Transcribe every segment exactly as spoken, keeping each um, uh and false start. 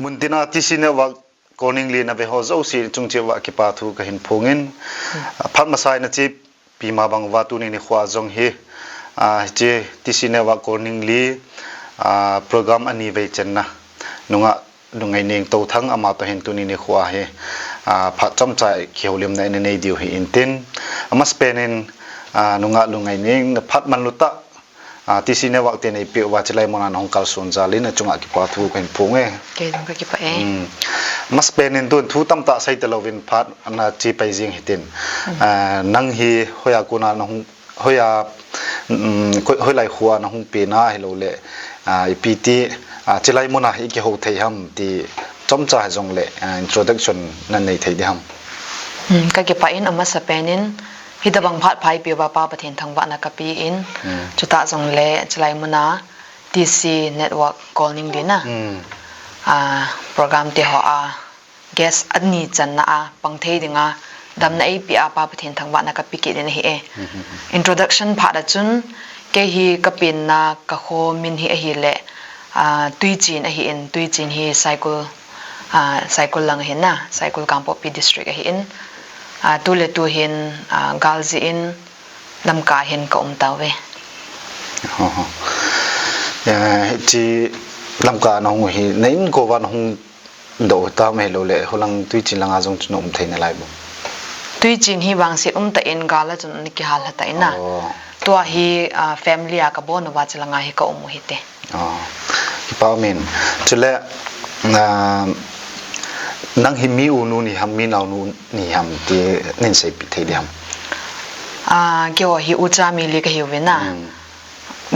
Muntina T C Network Kolningli na ve ho jouse chung cheh uva kipa thu kahin phong in, phat masa in ache pima bang uva tuni nikho jong hi, a, hiche T C Network Kolningli, a, program ani vei chenna nungah Lungngaineng Touthang ama toh hin tuni nikho hi, a, phat chomcha kihoulimna ina nei diu hi intin, amasapen in, a, nungah Lungngaineng na phat manlu tah, a, T C Network te nei peh uva chulai muna nahung kalson jal in achunga kipa thu kahin phong e. Kei jong ka kipah e. Hmm. Amasapen in tun thu tamtah sei talouvin phat ana che pai jing hitin. Hmm. A, nang hi hoiya kona nahung, hoiya, um, hoi, hoilai khoa nahung pen a hilou le, a, ipi ti, a, chulai muna hi kihou thei ham ti chomcha hijongle, a, introduction na nei thei ding ham. Hmm, ka kipah in amasapen in, hitabang phat pha eipeh uva Pa Pathen thangvahna ka pe in, hmm, chutah jongle chulai muna T C Network Kolningli na, hmm, a, program te hoa guest ani channa a pang thei dinga damna eipeh a Pa Pathen thangvahna ka pe kit in ahi e. Hmm, hmm, hmm. Introduction phat a chun, kei hi ka penna ka kho min hi ahile, a, Tuichin ahin, Tuichin hi Saikul, a, Saikul lang ahin na, Saikul Kangpokpi District ahin, a, tuletu hin, a, gal jeh in Lamka hin ka um tauve. Ho, ho. Ya, hiche Lamka nahung hi, na inkouva nahung doh tam hilou le, holang Tuichin langa jong chu na um thei nalai bou? Tuichin hi vangset umtah in gal a chun ana kihal lha tan na. Oh. Tua hi, a, family a ka bon uva chulanga hi ka um u hite. Oh, kipa um in. Chule, ah, nang hi mi u nu nahim, mi nao nu nahim ti nei seipeh thei ding ham? Ah, keiho hi ucha mi li kahiuve na. Hmm.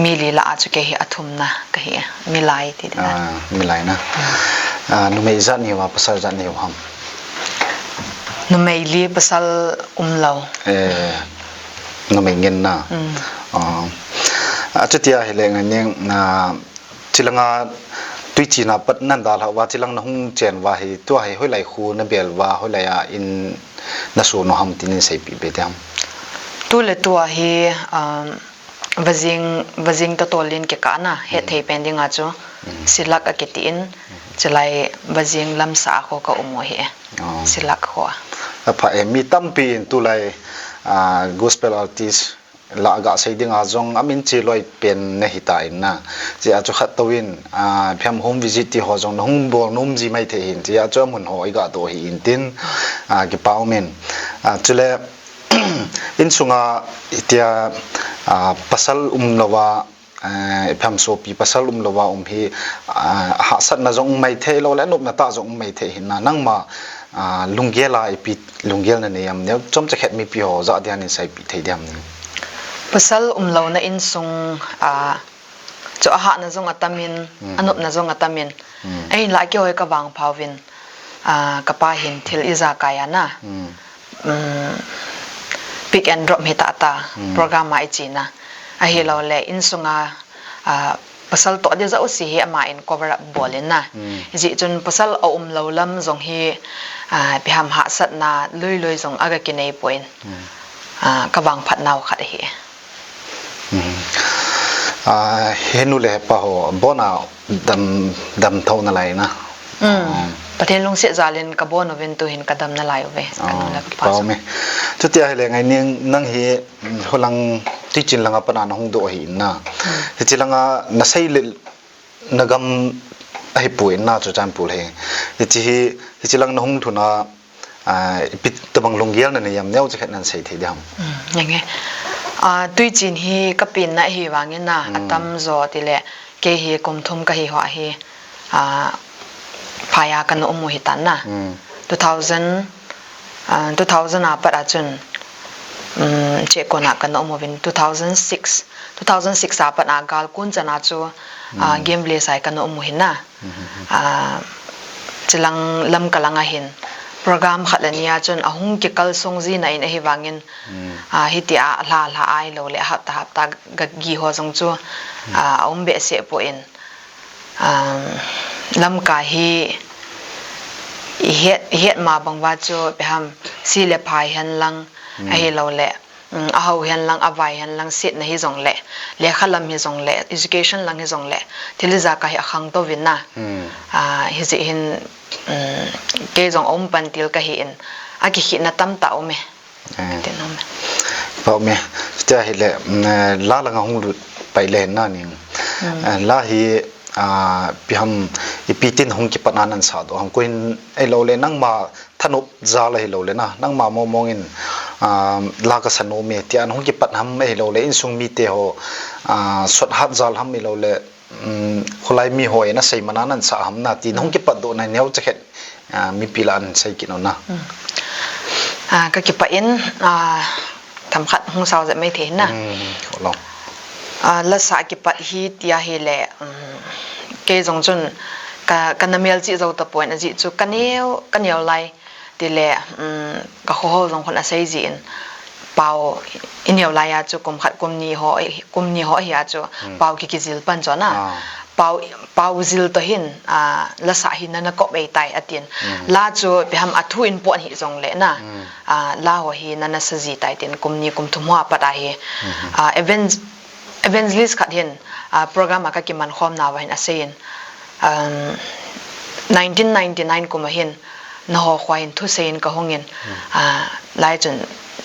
Mi li lah a chu kei hi athumna kahi e. Milai ti ding na. Ah, milai na. Hmm. Ah, numei ijat nahiu a, pasal ijat nahiu ham? Numei li, pasal umlou. Eh, numei ngen na. Hmm. Ah, achuti ahile ngai ning, na, Chulanga Tuichin a pat nan dalhah uva, chulang nahung chen uva hi, tua hi hoilai kho nabel uva, hoilai a in naso u ham ti nei seipeh be ding ham? Tuletu a hi, um, Vajing, Vajing Totolin kikah na, hetthei pen dinga chu, mm, Silak akiti in, mm, chulai Vajing Lamsa a kho ka um u ahi e. Oh. Silak kho a. Apha e, mi tampi in tulai, ah, gospel artist lah a gasei dinga jong amin che loi pen nahi tan na. Chea chu khat touvin, ah, ipi ham home visit ti ho jong nahung bol nom ji mai thei hin. Chea chu amun ho iga doh hi intin, ah, kipa um in. Ah, chule, insunga hitia, ah, pasal umlouva, ah, ipi ham sopi pasal umlouva um hi, ah, hahsatna jong um mai thei lou le, anopna tah jong um mai thei hin na. Nangma, ah, lunggel a ipi lunggel nanei ham, neo chomcha khat mipi ho jah dia nei seipeh thei ding ham? Pasal umlouna insung, ah, chu ahahna jong atam in, hmm, anopna jong atam in. Hmm. Ahinlah keiho hi ka vangpha uvin, ah, kapa hin thil ijakai a na. Hmm. Um, pick and drop hi tah tah, hmm, program a iche na. Ahilou le insunga, ah, pasal toh ding jouse hi ama in cover up bol in na. Hmm. Hijeh chun pasal aumlou lam jong hi, ah, ipi ham hahsatna lui lui jong aga kinei poi. Hmm. Ah, ka vangphat nau khat ahi. Hmm. Ah, henu le hepa ho, abon a dam, dam thou nalai na. Hmm. Ah. Pathen lungset jal in ka bon uvin tuhin ka dam nalai uve. Ka nu le ka pa jong. Ah, kipa um e. Chuti ahile ngai ning nang hi Holang Tuichin langa pat a nahung doh ahi in na. Hmm. Hiche langa nasei le nagam ahipoi in na Churachandpur hi. Hiche hi, hiche lang nahung lhun a, ah, ipi tabang lunggel nanei ham, neocha khat nei sei thei ding ham? Hmm, nge nge. Ah, Tuichin hi ka penna ahi vangin na, hmm, atamjo tile kei hi kum thum kahi ho ahi. Ah, phai a kana um u ahi tan na. Hmm. Two thousand, ah, two thousand a pat a chun, um, Chekon a kana um uvin two thousand six, two thousand six a pat a gal kon chan a chu, ah, hmm, Game Village a kana um u ahi na. Hmm. Ah, chulang Lamka langa hin program khat le ni a chun ahung kikalsong jin ahi vangin, hmm, ah, hitia lha lha ahilou le hapta hapta gagi ho jong chu, hmm, ah, aum behseh poi in. Um, Lamka hi ihet, ihet ma bang uva chu ipi ham, se le pha hihen lang, hmm, ahilou le, um, ahao hen lang, avai hen lang, setna hi jong le, lekha lam hi jong le, education lang hi jong le, thil ijakai hi akhangtou vin na. Hmm. Ah, hijeh hin, um, kei jong aum pan til kahi in, akikhehna tamtah um e. Eh. Tin um e. Pa um e. Tia hile, um, eh, la langa hung lut pai le hen na ning. Hmm. Eh, la hi, ah, ipi ham, ipi tin hung kipat na nan sa doh ham, koihin ahilou le nangma thanop jal ahilou le na, nangma mong mong in, ah, la kasa nom e, tia nahung kipat ham ahilou le, insung mite ho, ah, sot hat jal ham ahilou le, um, kholai mi ho in asei mana nan sa ham na, ti nahung kipat doh na neocha khat, ah, mipi lah a hin sei kit un na. Hmm. Ah, ka kipah in, ah, themkhat hung sao jep mai thei na. Hmm, ho lo. Ah, la sa kipat hi tia hile, um, kei jong chun ka, kana melchih jou tapon ajeh chu ka neo, ka neo lai. Tile, um, ka kho ho jong khun asei jin, pao i neo lai a chu kum khat kum ni ho, kum ni ho hi a chu, hmm, pao ki, kijil pan chu na. Ah. Pao, pao jil toh hin, ah, la sa hi nana kop ei tai atin. Hmm. La chu ipi ham athu in pon hi jong le na. Hmm. Ah, la ho hi nana sa ji tai tin kum ni kum thum ho apat ahi. Hmm. Ah, evangel-, evangelist khat hin, ah, program a ka kiman khom nauva hin asei in, um, nineteen ninety-nine kum a hin, naho khoa hin thusei in ka hung in, hmm, ah, lai chun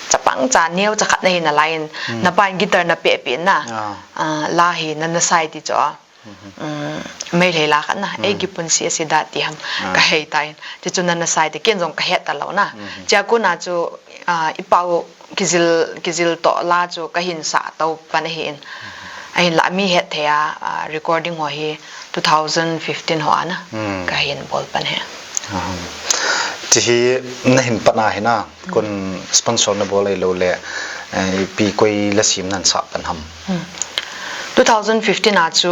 chapang cha neocha khat nahi nalai in, hmm, napa in guitar napeh peh in na, ah, ah, la hi nana sa e ti chu a. Mhm. Um, Meitei la khat na, hmm, ei kipunsi asi da ti ham, ah, ka hei tai. Ti chu nana sa e ti ken jong ka het talou na. Mhm. Chua kon a chu, ah, i pao kijil, kijil toh la chu ka hin sa tou pan ahi in. Ahin la mi het thei a, ah, recording ho hi two thousand fifteen ho a na, hmm, ka hin bol pan ahi. Ahem. Ti hi na hin pat na hi na, kon sponsor na bol ahilou le, eh, ipi koi la sim nan sa pan ham. Hmm. Two thousand fifteen a chu,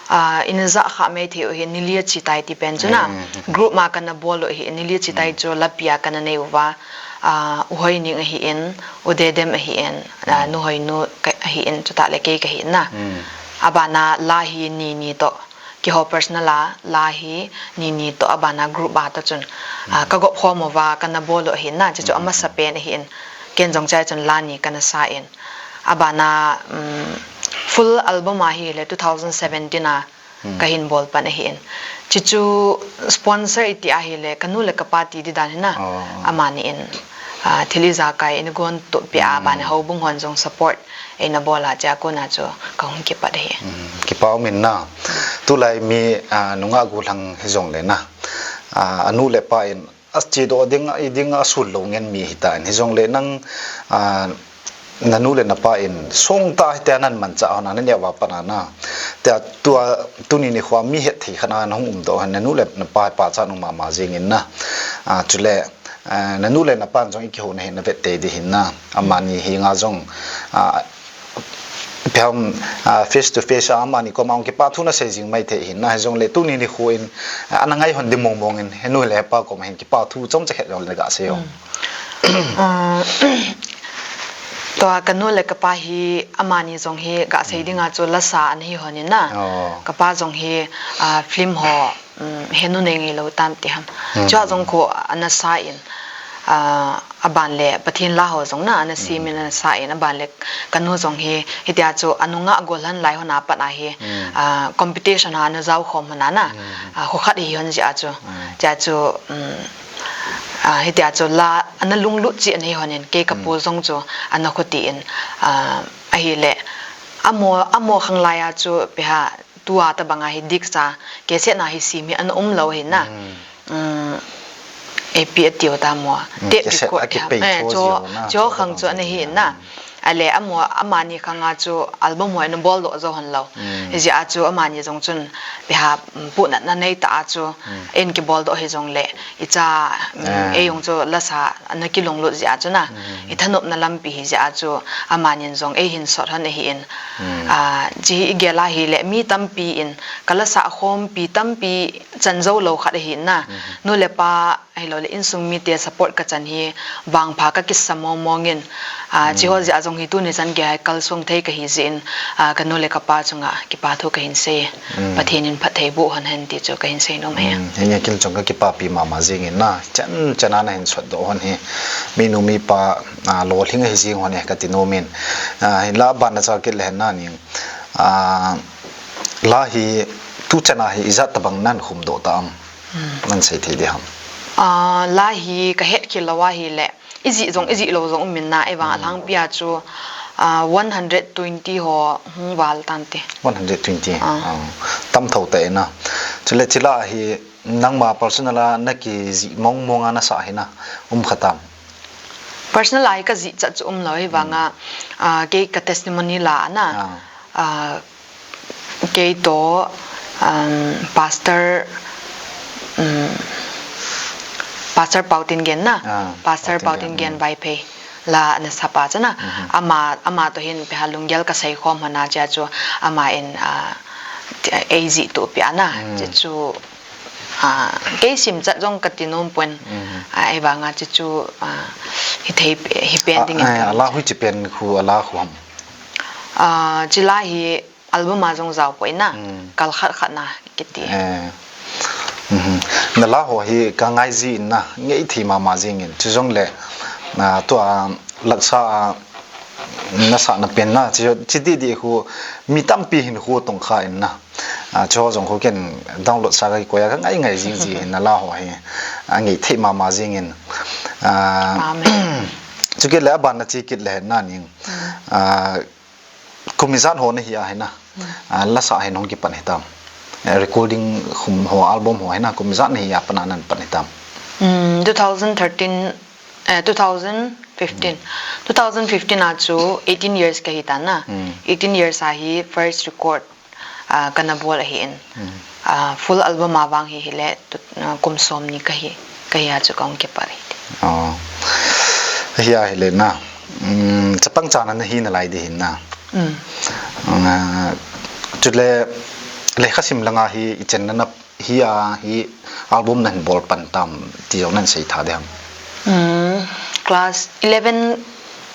ah, ina ja kha Meitei u hi nili achi tai ti pen chu na. Hmm. Group ma kana bol u hi nili achi tai, hmm, chu lapi a kana nei uva, ah, U Hoining ahi in, U Dedem ahi in, ah, hmm, Nu Hoinu ka, ahi in, chutah le kei kahi in na. Hmm. Abana la hi ni ni toh, keiho personal a la hi ni ni toh, abana group a toh chun, ah, hmm, ka gop khom uva kana bol u ahi in na, chu chu, hmm, amasa pen ahi in, ken jong chai chun la ni kana sa in. Abana, um, full album a hile two thousand seventeen a, hmm, ka hin bol pan ahi in. Chu chu sponsor iti ahile ka nu le ka pa ti di dan hi na. Oh, oh. Amani in, ah, thil ijakai in gon tup pi a, hmm, bana houbung hon jong support eina bol a chua kon a chu ka hung kipat ahi. Hmm, kipa um in na. Tulai mi, ah, nungah gollhang hi jong le na. Ah, anu le apa in ache doh ding, i ding a sul lou ngen mi hita in. Hi jong le nang, ah, na nu le na pa in song tah a hiti a nan manchah hon a na neo a pat na na. Tia tua, tuni nikho a mi het thei khat a na hung um doh hon, na nu le na pa pachat um mama jing in na. Ah, chule, ah, na nu le na pa in jong i kihouna hi na vet tei di hin na. Amani hi nga jong, ah, Ipi ham, ah, face to face a amani koma hung kipa thu na sei jing mai thei hin na, hi jong le tuni nikho in, ah, ana ngai hon di mong mong in, he nu le he pa koma hin kipa thu chomcha khat jong le ga sei o. Hmm. Ah, tua ka nu le ka pa hi amani jong hi ga sei, hmm, ding a chu lasa ana hi hon in na. Oh. Ka pa jong hi, ah, film ho um, he nu nei ngei lou tam ti ham. Hmm. Chua jong khu ana sa in, ah, aban le Pathen la ho jong na ana sim in, hmm, ana sa in, aban le ka nu jong hi, hitia chu anungah gollhang lai hon a pat a hi, hmm, ah, competition a ana jao khom hon a na, hmm, ah, khu khat hi hon jeh a chu. Hmm. Chua chu, um, ah, hitia chu la ana lunglut chi ana hi hon in, kei ka, hmm, pu jong chu ana khuti in, ah, ahile, amo, amo khang lai a chu, ipi ham, tua tabang a hi dik cha, cassette na hi sim hi ana um lou hi na. Hmm. Um, ipi ati u tam mo. Hmm, tape cassette record a kipei hi ham. Eh, cho, cho jo na, cho cho khang tabang chu ana hi na. Hmm. Ale amo, amani khang a chu album ho ana bol doh jo hon lou. Hmm. Hijeh a chu amani jong chun ipi ham, um, punat na nei ta a chu, hmm, in kibol doh hi jong le. Icha, um, ah, ei jong chu lasa ana kilunglut jeh a chu na. Hmm. I thanopna lampi hi jeh a chu amanin jong ei hin sot hon ahi in. Hmm. Ah, chi hi i gel a hile mi tampi in ka lasa khompi tampi chan jou lou khat ahi in na. Hmm. Nu le pa ahilou le insung mite support ka chan hi vangpha ka kisa mong mong in. Ah, hmm, chi ho jeh a jong hi tuni chan gei a hi kalsong thei kahi jeh in, ah, ka nu le ka pa chunga ki pa thu kahin sei. Hmm. Pathen in phatthei boh hen hen ti chu kahin sei nom e. Hmm, henge kin chong ka kipapi mama jing in na. Chan chan a nahin sot doh hon hi. Minu mipa, ah, lolhing ahi jing hon e kati nom in. Ah, hinla aban a cha kit le hen na ning. Ah, la hi tu chan a hi ijat tabang nan khum doh ta am. Hmm. Nan sei thei di ham. Ah, la hi kahet khel lou ahile. Ijih jong, ijih lou jong um in na, ahivang a lhangpi a chu, ah, one hundred twenty ho hung val tan te. One hundred twenty. Ah. Ah. Tam tho ta e na. Chule chila hi nangma personal a nakijih mong mong a nasah hi na um kha tam. Personal a hi kajih chat chu um lou ahivang a, ah, kei ka testimony la a na. Ah. Ah, Kei toh, um, Pastor, um, Pastor Pautin Gen na. Ah, Pastor Pautin Pautin Gen. Gen Vaiphei la ana sapa chu na. Mhm. Ama, ama toh hin ipi ham lunggel kasei khom hon a chia chu ama in, ah, eijih tup pia na. Mm. Chia chu, ah, kei sim chat jong kati nom pon. Mhm. Ah, ahivang a chia chu, ah, hithei, hipen ding in ah, eh, kal. Ala hui chi pen khu, ala khu ham. Ah, chila hi Album a jong jao poi na, hmm, kal khat khat na kiti. Eh. Mhm. Na la ho hi ka ngai jin na, ngei thei mama jing in. Chu jong le, na tua laksa a, nasah na pen na, chi, chi di di khu, mi tampi hin khu tong kha in na. Ah, chu jong khu ken download sa ka koi a ka ngai ngai jing ji hin na la ho hi. A ngei thei mama jing in. Ah, amen. Chu kit le aban na chi kit le na ning. Hmm. Ah, Kum ijat ho nahi a hina. Hmm. Ah, lasa hin hung kipan hitam. Eh, recording khum ho, album ho hina, kum ijat nahi a pana nan pan hitam. Hmm, two thousand thirteen, eh, two thousand fifteen. Hmm. Two thousand fifteen a chu eighteen years kahi tan na. Hmm. Eighteen years a hi first record, ah, kana bol ahi in. Hmm. Ah, full album a vang hi hile, tu, ah, kum som ni kahi, kahi a chu kahung kipat hi ti. Oh. Hi a hile na. Mm, chapang chana nahi nalai di hin na. Mm. Ah, chule lekha sim langa hi ichenna na hi a hi album nahin bol pan tam ti jong nan sei tha de ham. Mm, class eleven,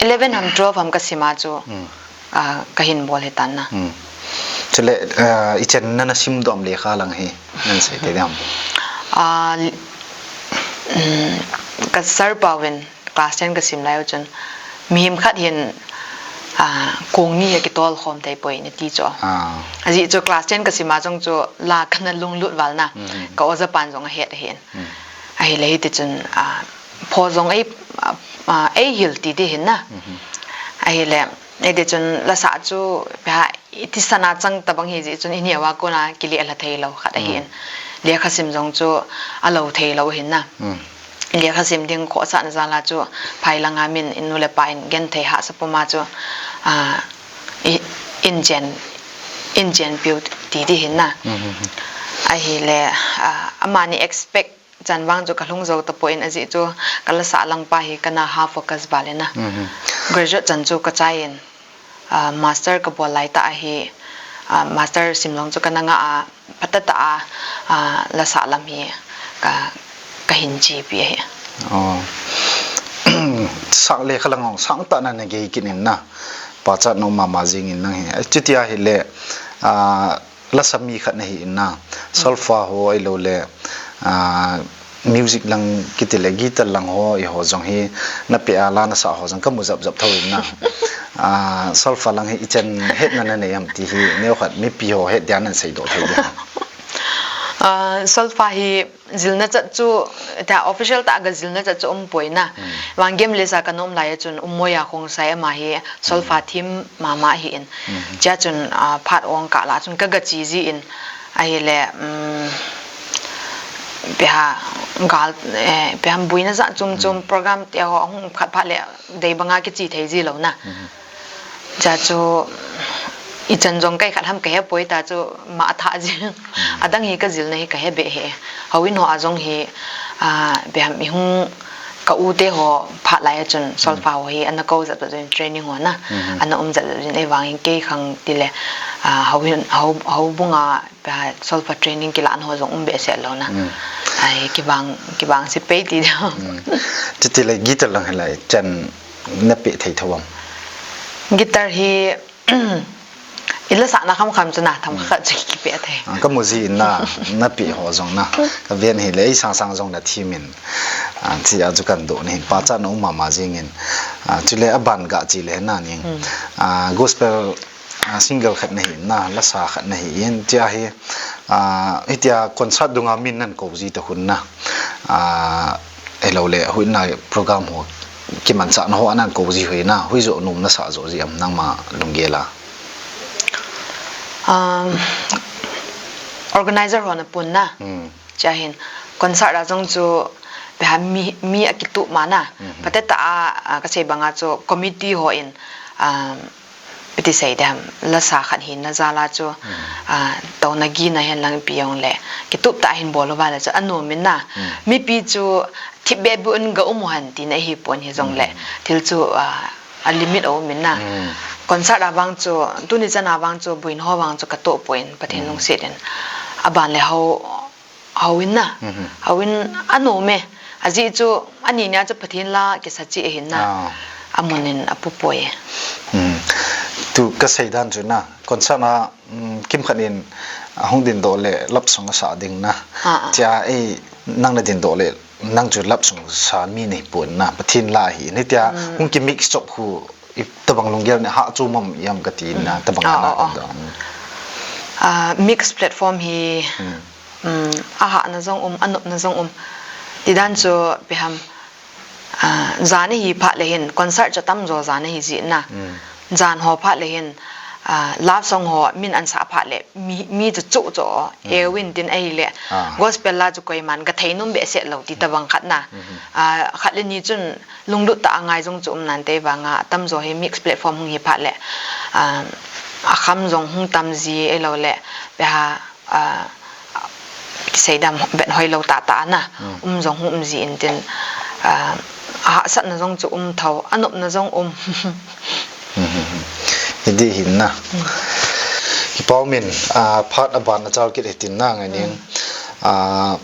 eleven ham twelve ham kasim a chu. Mm. Ah, kahin bol hitan na. Hmm. Chule, ah, ichenna nasim doh lekha lang hi, nan sei thei diam? Ah, li-, hmm, ka sir pa uvin class ten kasim lai u chun, mihem khat hin, ah, kong ni a kitol khom thei poi nati chu. Ah. Ajeh chu class ten kasim a jong chu la kana lunglut val na. Hmm. Ka oja pan jong ahet ahin. Hmm. Ahile hiti chun, ah, pho jong ei, ah, ah, eihil ti di hin na. Hmm. Ahile, Hiti chun lasa chu, ipi ham, iti sana chang tabang hi jeh chun ineo a kona kile lha thei lou khat ahin. Mm. Lekha sim jong chu alou thei lou hin na. Mm. Lekha sim ding khohsah na jal a chu phai langa min in nu le pa in genthei hahsa puma chu, ah, i, in chen, in chen piu ti di hin na. Mm, mm, mm. Ahile, ah, amani expect Chan vang chu kalhung jou tapon ajeh chu kalasa lang pa hi kana ha focus val in na. Mhm. Graduate chan chu kachai in, ah, master kabol lai tah ahi, ah, master sim jong chu kana ngah a, phatah tah a, ah, lasa lam hi ka, kahin chepi ahi. Oh. Sang lekha lang hong sang tah na nagei kit in na. Pachat nom mama jing in nang hi. Chuti ahile, ah, Lasa mi khat nahi in na, solfa ho ahilou le, ah, music lang kiti le guitar lang ho, eiho jong hi napeh a la nasa ho jong kamu jap jap thou in na. Ah, solfa lang hi ichan hetna nanei am ti hi neokhat mipi ho het dia nan seidoh thei dia. Ah, solfa hi Jilna chat chu, ta official tah a ka jilna chat chu umpoi na. Hmm. Vang game list a ka nom lai a chun Ummoia Khongsai ama hi solfa thim mama hi in. Hmm. Chia chun, ah, phat ong kah lah chun ka ga chi ji in ahile, um, ipi ham gal, eh, ipi ham buina jat chom chom program te ho hung khat phat le dei banga kichi thei ji lou na. Hmm. Cha chu, ichan jong kai khat ham ka he poi ta chu, ma a tha ji. Mm. Adang hi ka jilna hi ka he be he. Houin ho a jong hi, ah, ipi ham i hung ka u te ho phat lai a chun, solfa ho hi ana ko jat jat in training ho na. Mm-hmm. Ana um jat jat in ei vang in kei khang ti le, ah, houin, hou, houbung a, ipi ham solfa training kilah na ho jong um be se lou na. Mm. Ai, kibang, kibang si pei ti deu. Mm. Chuti le guitar lang hi lai, chan na pe thei thou am? Guitar hi, Ila sa na kham kham chu na tham khat chu kipe thei. Ah, ka mu ji na, na pi ho jong na. Ka ven hi le, ei sang sang jong na thi min. Ah, ti a chu kan do ni hin, pa cha na um mama jing in. Ah, chu le a ban ga chi le na ning. Ah, gospel, ah, single khat na hi na, la sa khat na hi in, tia hi, ah, hitia concert dunga min nan ko ji ta hun na. Ah, elo le, hui na program ho, kiman cha na ho anan ko ji hui na, hui jo num na sa jo ji am nang ma lunggel a. Um, organizer ho na pun na. Hmm. Chahin, concert a jong chu, pe ha mi, mi a kitu ma na. Mhm. Pate ta a, a, ka sei banga chu, committee ho in, um, piti sei de ham, la sa khat hi na jala chu, hmm, a, to na gi na hen lang pi yong le, kitu ta hin bol va le chu, anu min na. Hmm. Mi pi chu, thip be bu un ga um han ti na hi pon hi jong le, hmm, thil chu, a, a limit o min na. Hmm. Concert a vang chu, tuni chan a vang chu, buin ho vang chu ka to poin, Pathen, hmm, lungset in. A ban le ho, ho in na. Mhm. Ho in a no me. A ji chu, a ni nia chu Pathen la kisa chi a hin na. Ah. A mun in a pu poi. Hmm. Tu ka sei dan chu na. Concert na, mm, kim khat in a hung din do le lap song sa ding na. Ah, ah. Tia ei nang na din do le nang chu lap song sa mi nei pon na. Pathen la hi. Ni tia, hmm, hung ki mix up hu i tabang lunggel ne ha chu mam yam ka ti na, hmm, tabang, oh, na, oh, kan do. Ah, mix platform hi, hmm, um, a ha na jong um, a nop na jong um. Ti dan chu pe ham, ah, jan hi phat le hin, concert chu tam jo jan hi ji na. Hmm. Jan ho phat le hin, ah, love song ho min an sa phat le, mi, mi chu chu chu, hmm, e win tin ahi le. Ah. Gospel la chu koiman ka thei num be se lo ti tabang khat na. Hmm. Ah, khat le ni chun, lunglut ta a ngai jong chu um nan te vanga, tam jo hi mix platform hung hi phat le, ah, a kham jong hung tam ji e lo le, pe ha, ah, sei dam bet hoi lo ta ta na, hmm, um jong hung um ji in tin, ah, a hahsat na jong chu um tho, a nop na jong um. Hmm, hmm, hmm. Hi di hin na. Hmm. Kipa um in, ah, phat a ban a chal kit hi tin na ngai ning. Hmm. Ah,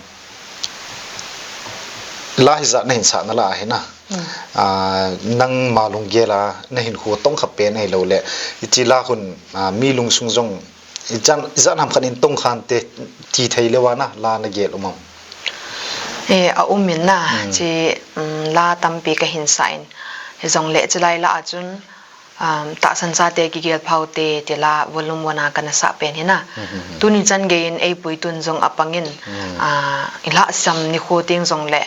la hi jat na hin sa na la hi na. Hmm. Ah, nang ma lunggel a, na hin khu tong kha pen ahi lo le. I chi la hun, ah, mi lung sung jong, i jan, i jan ham khan in tong khan te ti thei le wa na, la na gel um am. E, a um in na, hmm, chi, um, la tampi ka hin sa in. Hi jong le chi lai la a chun, um, tahsan sa te kigel phau te, ti la volume one a kana sa pen hi na. Hmm, hmm, hmm. Tuni chan gei in ei pui tun jong a pang in, hmm, ah, i la sam ni khu ting jong le,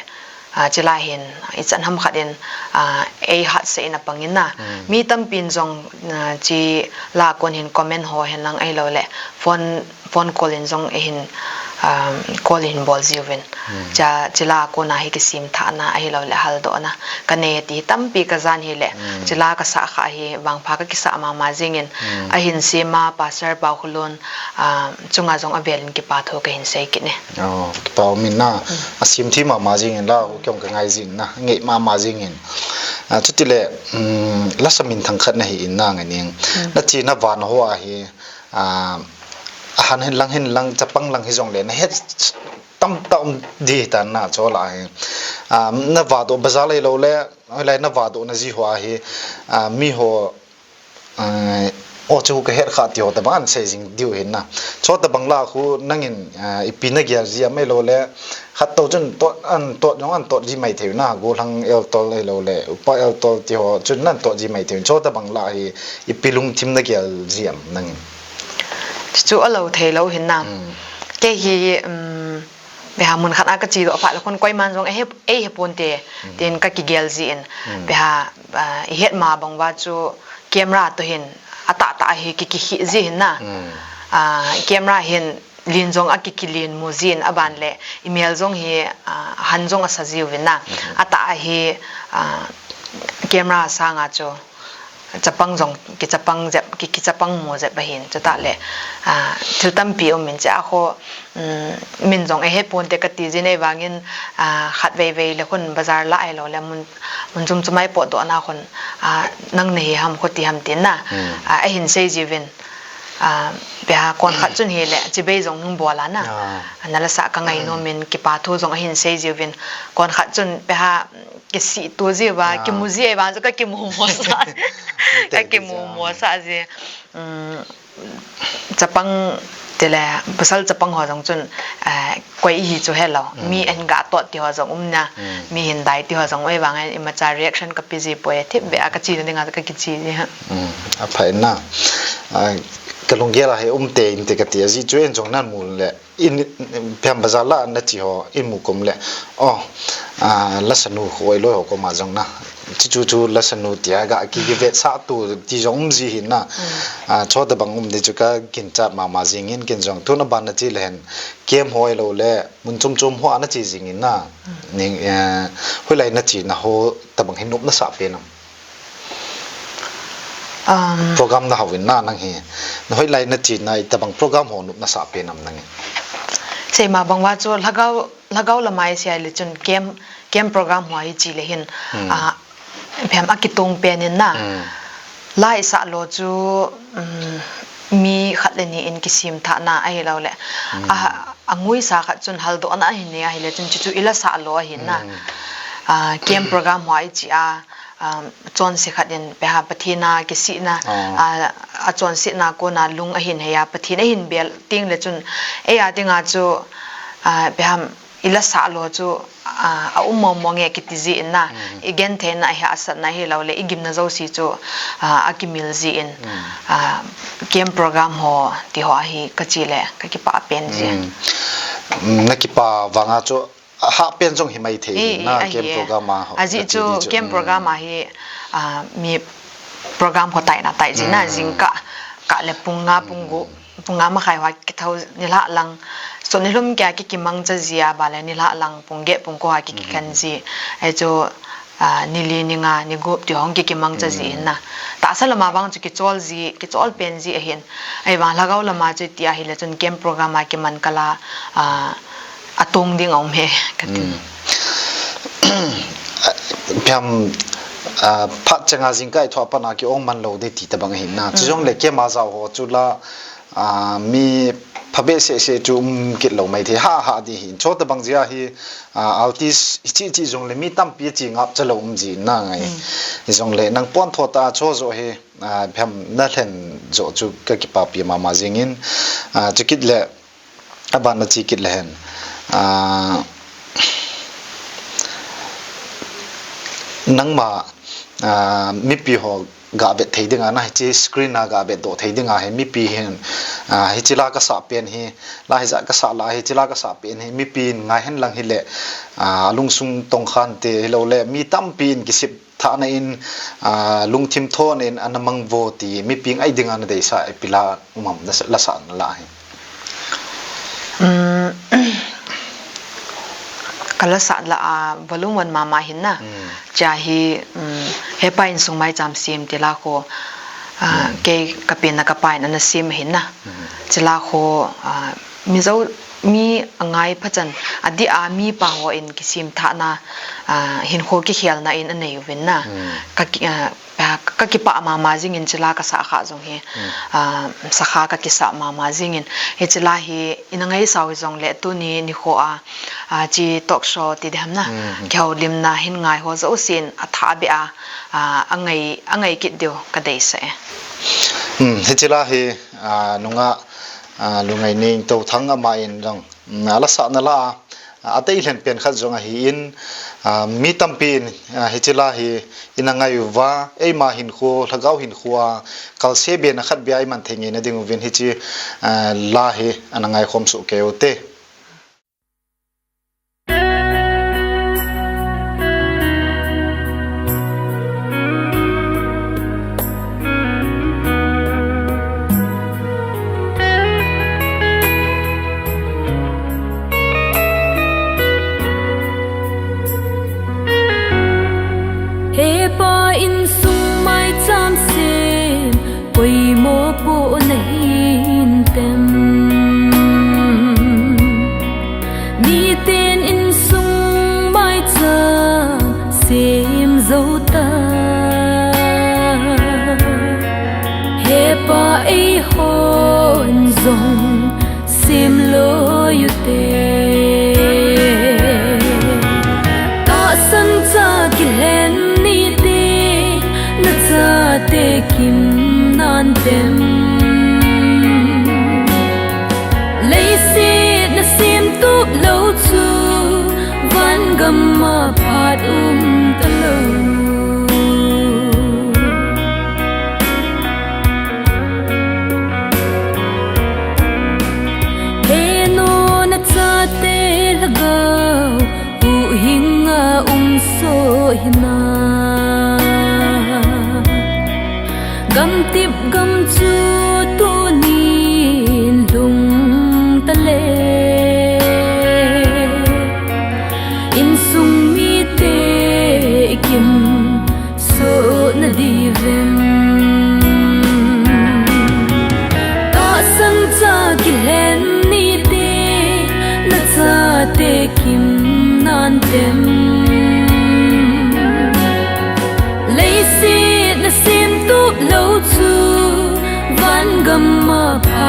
ah, chi la hin, i chan ham khat in, ah, ei hat se in a pang in na. Hmm. Mi tampi in jong, ah, chi la kon hin comment ho hin lang ahi lo le, phone phone call in jong ei hin, um, call in bol jiu vin. Hmm. Cha, chi la kona hi kisim tha na, ahi lo le hal do na. Ka nei ti tampi ka jan hi le, hmm, chi la ka sa kha hi vangpha ka kisa mama jing in. Hmm. A hin sima, Pastor Paokholun, um, chunga jong a vel in kipa thu ka hin sei kit ne. Oh, kipa um in na. Hmm. A sim thi mama jing in la, u kyong ka ngai jing na, ngei mama jing in. Ah, chuti le, um, la sa min thang khat na hi in na ngai ning. Hmm. Na chi na van ho a hi, ah, a han hin lang hin lang, chapang lang hi jong le, na het tam ta um di ta na cho la hi. Ah, na va do bazar lai lo le, lai na va do na ji ho a hi, ah, mi ho, ah, o chu ka het kha ti ho tabang an sei jing diu hin na. Cho tabang la khu nang in, ah, i pi na gel ji a mai lo le, khat to chun tot an tot jong an tot ji mai thei na, go lang el tol ai lo le, upa el tol ti ho chun nan tot ji mai thei. Cho tabang la hi, i pi lungthim na gel ji am nang in. Chu chu a lo thei lo hin na. Hmm. Kei hi, um, pe ha mun khat a ka chi do pha la khun koiman jong ei he, ei he pon te, hmm, tin ka kigel ji in. Hmm. Pe ha, ah, i het ma bang va chu camera to hin a ta ta hi ki, ki hi ji hin na. Hmm. Ah, camera hin lin jong a ki, ki lin mu ji in a ban le i mel jong hi, ah, han jong a sa jiu vin na. Hmm. A ta hi, ah, camera sanga chu chapang jong, kichapang jep, ki, kichapang mu jep ahin, chuta le, ah, thil tampi um in che a kho, um, min jong ei he pon te ka ti ji nei vang in, ah, khat vei vei le khun bazar la ai lo le mun, mun chum chum ai pot do na khun, ah, nang na hi ham kho ti ham tin na, hmm, ah, a hin sei ji vin, ah, pe ha kon khat chun hi le, chi bei jong hung bol a na, ah, na la sa ka ngai nom in, kipa thu jong a hin sei ji vin, kon khat chun pe ha, kisi tu ji va, ah, kimu ji va, ka kimu mo sa. Ka kimu mo sa ji. Um, chapang tile, pasal chapang ho jong chun, eh, koi ihi chu helou. Mm. Mi ahin ga tot ti ho jong um na, Mm. mi hin dai ti ho jong um vangin imacha reaction kape ji poi, thip beh a kachi na dinga kakichi ji ha. Mm. Aphai na. Ah, kalunggel a hi um tei inte kati, ajeh chu in jong nan mu le. In, phem bazar la nachi ho, in mu kom le. Oh, ah, lasanu ho, iloi ho koma jong na. Chi chu chu lasanu tia ga ki, kivetsah tu ti jong um ji hin na. Mm. Ah, chuti bang um di chu kaginchat mama jingin ken jong. Tuna ban nachi le hen. Camp ho ilou le, mun chom chom ho a nachi jingin na. Mm. Ning, eh, hoilai nachi na ho tabang hin nop nasa pe nam. Um, Program na hao in na nang hi. Na hoilai nachi na itabang program ho nop nasa pe nam nang hi. Seima bang uva chu lhagao, lhagao lama ise le chun camp, camp program ho ichi le hin. Hmm. Ah, phem a kitong pen in na. Hmm. La isah lou chu, um, mi khat le ni in kisim thah na ahilou le. Hmm. A, anguisa khat chun haldoh na ahin nei ahile chun chu chu ila sah lou ahin na. Hmm. Ah, camp program ho ichi a. Um, chonse khat in peha Pathen a kisihna, Ah. ah, achonsetna kona lung ahin hei a, Pathen ahin bel teng le chun, ei a dinga chu, ah, peha ila sah lou chu, ah, aum mong mong e kiti ji in na, Mm. igenthei na, ihahsat na hilou le, igim na jouse chu, ah, akimil ji in, Mm. ah, camp program ho ti ho ahi kachi le, kakipah pen ji. Mm. Mm, nakipah vanga chu, Hah pen jong hi mai thei Eh, hin na, eh, ahi camp e. Program a ho, Ajeh kati chu di chu. Camp Mm. program a hi, ah, mi program ho tai na tai ji na, Mm. jingkah, kah le pung nga, pung gup, Mm. pung nga makhai hoa kithou nilhah lang. So nilhum kia ki kimangcha ji a ba le nilhah lang pung get pung ko hoa ki, Mm. kikhen ji. Ahi chu, ah, nili, ninga, nigup ti hong ki, kimangcha ji Mm. hin na. Tahsa lama vang chu kichol ji, kichol pen ji ahin. Ahivang lhagao lama chu iti ahile chun camp program a kiman kal a, ah, atong ding aum e, kati. Mm. Phiam, ah, phat changa jingkah ithoh a pat a ki-ong man lou ding ti tabang ahin na. Mm. Chujong le camp a jao ho chu la, ah, mi phabeh seh seh chu um kit lou mai thei ha ha ding ahin. Chuti tabang jeh a hi, ah, artist hichi chi jong le mi tampi chi ngap cha lou um ji na ngai. Mm. Hijong le nang pon tho ta chu jo hi, ah, phiam na lhen jo chu kakipapi mama jingin, ah, chukit le Aban nachi kit le hen. Ah, nangma, ah, mipi ho ga vet thei dinga na hichi screen a ga vet doh thei dinga hi mipi hin, ah, hichi la kasah pen hi, la hija kasah la hichi la kasah pen hi mipi in ngai hen lang hile, ah, lungsung tongkhan te hilou le mi tampi in kisip thahna in, ah, lungthim thona in ana mang vo ti mipi ngai dinga na deisah ipi la um am na sa-, la sah na la hi. Um, ka la sah la a volume one mama hin na. Hmm. Chia hi, um, Hepa insung maicham sem ti la kho, ah, Hmm. kei ka pen na ka pa in ana sem hin na. Hmm. Chi la kho, ah, Mizo mi angai phachan, adeh a mipa ho in kisim thahna, ah, hinkho kikhelna in anei uvin na. Hmm. Ka ki, ah, ah, kakipah mama jingin chi la kasah kha jong hi, Hmm. ah, sakha kakisah mama jingin. Hichi la hi ina ngaisau hijong le tuni nikho a, ah, chi talk show ti diham na. Hmm. Kihoulimna hin ngai ho jousen athah beh a, ah, angai, angai kit diu kadeisah e. Hmm, hichi la hi, ah, nunga Ah, Lungngaineng Touthang ama in jong, mm, ala sah na la a, ah, adei lhen pen khat jong ahin, ah, mi tampi in, ah, hichi la hi ina ngai uva, eima hinkho, lhagao hinkho a, kalse be na khat beh a iman thei ngai na ding uvin hichi, ah, la hi ana ngai khom soh kei u te. Hepa insung maicham sem, poimo pohna hin tem. Miten insung maicham sem jou ta. Hepa eihon jong sem loi u te. Tahsan cha kilhen nite, na chate kim nan tem.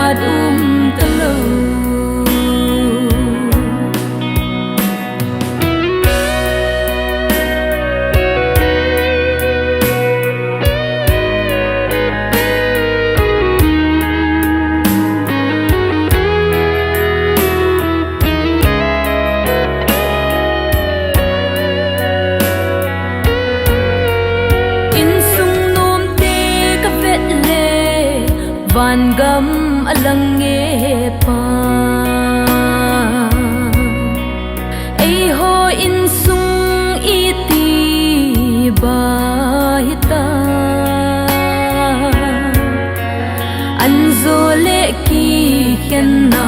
Phat um talou. Insung nomte kavet le, vangam alang nge pa. Eiho insung iti ba hita. Anjo le kikhenna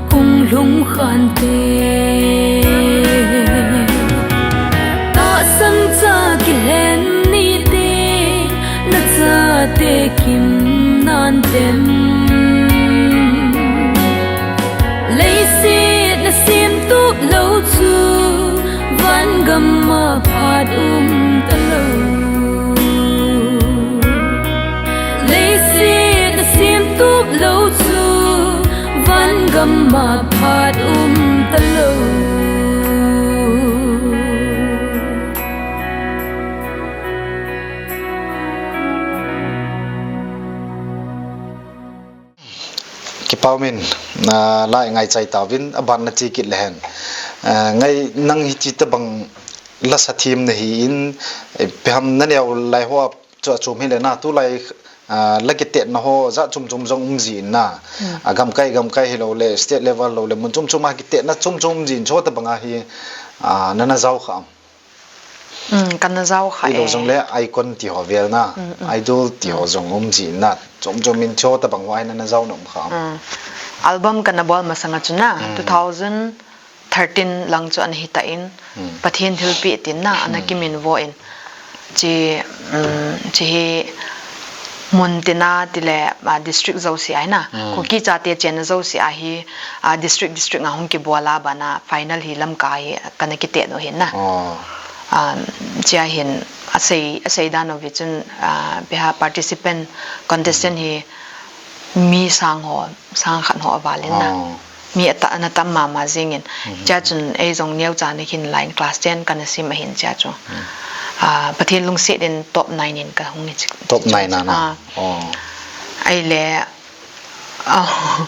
kung lhung khante. Tahsan cha kilhen nite, na chate kim nan tem. Leiset na sem tup lou chu, vangam a phat um talou. Leiset na sem tup lou chu, vangam a phat um talou. Kipa umin, ah, la i ngaichai tauvin, aban na che kit le hen. Ah, ngai nang hiche tabang la sa thim na hi in, eh, ipi ham na neo lai ho a chu achom hile na, tulai, ah, la kitetna ho jat chom chom jong um jin na. Hmm. Ah, gamkai, gamkai hilou le, state level lou le, mun chom chom a kitetna chom chom um jin, chutabang a hi, ah, nana jao kha am? Hmm, kana jao kha e. Hilou jong le, icon ti ho vel na, hmm, hmm, idol ti ho, hmm, jong um jin na, chom chom in chutabang ho a hi nana jao nom kha am? Hmm. Album kana bol masang a chu na, hmm, two thousand thirteen lang chu ana hita in, hmm, Pathen thilpeh tin na, ana, hmm, kiminvo in. Hiche, um, hiche hi mun tina tile, ah, district jouse a hi na, hmm, Kuki chate chenna jouse a hi, ah, district, district a hung kibol a, abana final hi Lamka hi kana kitet u ahin na. Oh. Um, hiche a hin asei, asei dan u ve chun, ah, ipi ham participant, contestant hi mi sang ho, sang khat ho aval in na. Oh. Mi ata-, ana tam mama jing in. Mhm. Hiche a chun ei jong neocha na hin line class ten kana sim ahin hiche a chu. Hmm. Ah, Pathen lungset in top nine in kahung e chu. Top nine a na? Ah. Oh. Ahile, ah,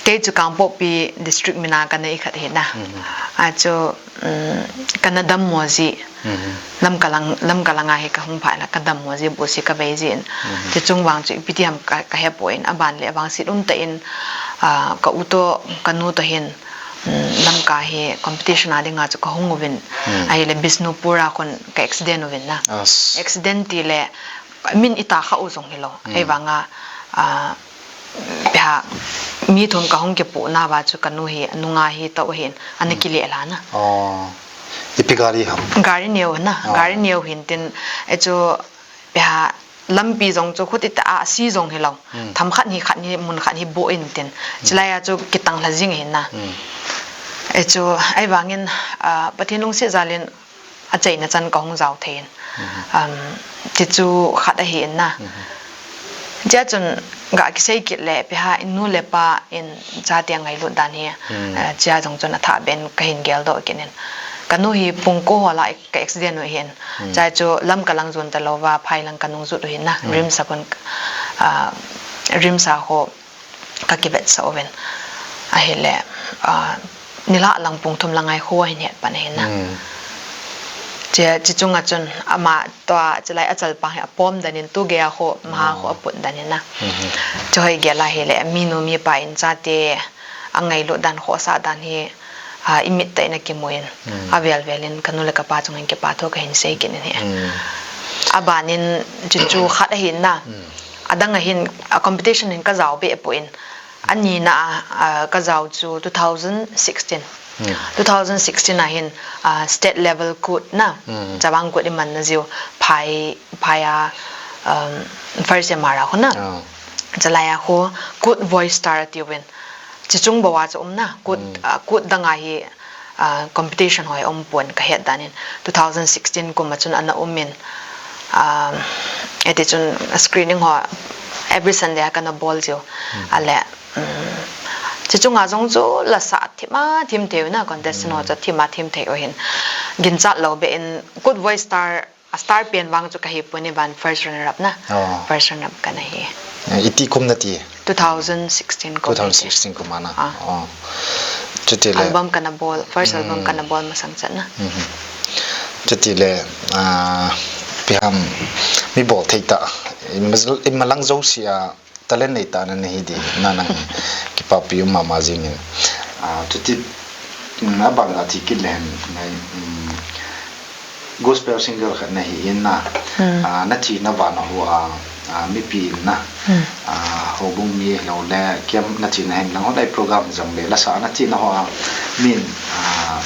kei chu Kangpokpi district min a kana ikhat ahi na. Mhm. Achu, um, kana dammo ji. Mhm. Lamka lang, Lamka lang a hi kahung phat le kadammo ji, busi kavei jin. Mhm. Hiche chung vang chu ipi ti ham ka, kahepoi, aban le avangset umtah in, ah, ka u toh, kanu toh hin, um, Lamka hi competition a dinga chu kahung uvin. Hmm. Ahile Bishnupur a khun ka accident uvin na. As. Accident tile, min ita kha u jong hilou. Hmm. Ahivanga, ah, ipi ham, mi thum kahung kipoh nauva chu kanu hi, anunga hi toh hin, ana, hmm, kile lha na. Oh. Ipi gari ham? Gari neo na, oh, gari neo hin tin, hichu, ipi ham, lampi jong chu khuti tah a, asi jong hilou. Hmm. Themkhat hi khat hi, mun khat hi boh in tin. Hmm. Chulai a chu kitang lha jing ahin na. Hmm. Hichu, ahivangin, ah, Pathen lungset jal in, achaina chan kahung jao thei in. Mhm. Um, hichu khat ahi in na. Mhm. Hiche a chun ga kisei kit le, ipi ham, in nu le pa in chate angailut dan hi, hmm, eh, hiche a jong chun athah beh in kahin geldoh kit in. Kanu hi pung ko ho lah a ka accident u ahin. Hmm. Hiche a chu Lamka lang jon talouva, phai lang kanung jot u ahin na. Hmm. RIMS a kon, ah, RIMS a ho kakivetsah uvin. Ahile, ah, nilhah lang pung thum lang a hi kho ahin het pan ahin na. Hmm. Hiche, hiche chunga chun ama toh chulai achalpang hi apom dan in tugei a kho, maha kho, oh, aput dan in na. Mhm. Hiche hoi gel ahile, minu mipa in chate angailut dan, khohsah dan hi, ah, imit tah in akimu in, hmm, avel vel in kanu le kapa chunga hin kipathu kahin sei kit in ahi. Hmm. Aban in chuchu khat ahin na. Hmm. Adang a hin, a competition hin kajao behpoi. Anina a, a, kajao chu two thousand sixteen. Hmm. Two thousand sixteen a hin, a, state level kut na. Hmm. Chavang Kut imanna jiu phai, phai a, um, first M R a khu na. Oh. Chulai a khu Kut Voice Star atiuvin. Hiche chung bou a chu um na. Kut, hmm, a, kut dang a hi, ah, competition ho hi umpon kahet dan in, two thousand sixteen kum a chun ana um in, ah, hiti chun screening ho every Sunday a kana bol jiu. Ale, um, chuchunga jong chu lasa thima thim thei u na, contestant ho chu thima thim thei u hin. Ginchat lou be in Good Voice Star, a star pen vang chu kahi pon, aban first runner up na. Oh. First runner up kana hi. Eh, iti kum nati? Two thousand sixteen kum. Two thousand sixteen kum a na. Ah. Oh. Chuti le. Album kana bol, first album kana bol masang chan na. Mhm. Chuti le, ah, ipi ham, mi bol thei tah, ima, ima lang jouse a talent nei tah na nahi di, na nang kipapi um mama jing in. Ah, chuti, mm, aban a ti kit le hen, ngai, mm, gospel singer khat nahi in na. Hmm. Ah, na chena vang ho a, ah, mipi in na. Hmm. Ah, houbung mi lou le, kem na chena hen lang ho dai program jong le, lasa na chena ho a, min, ah,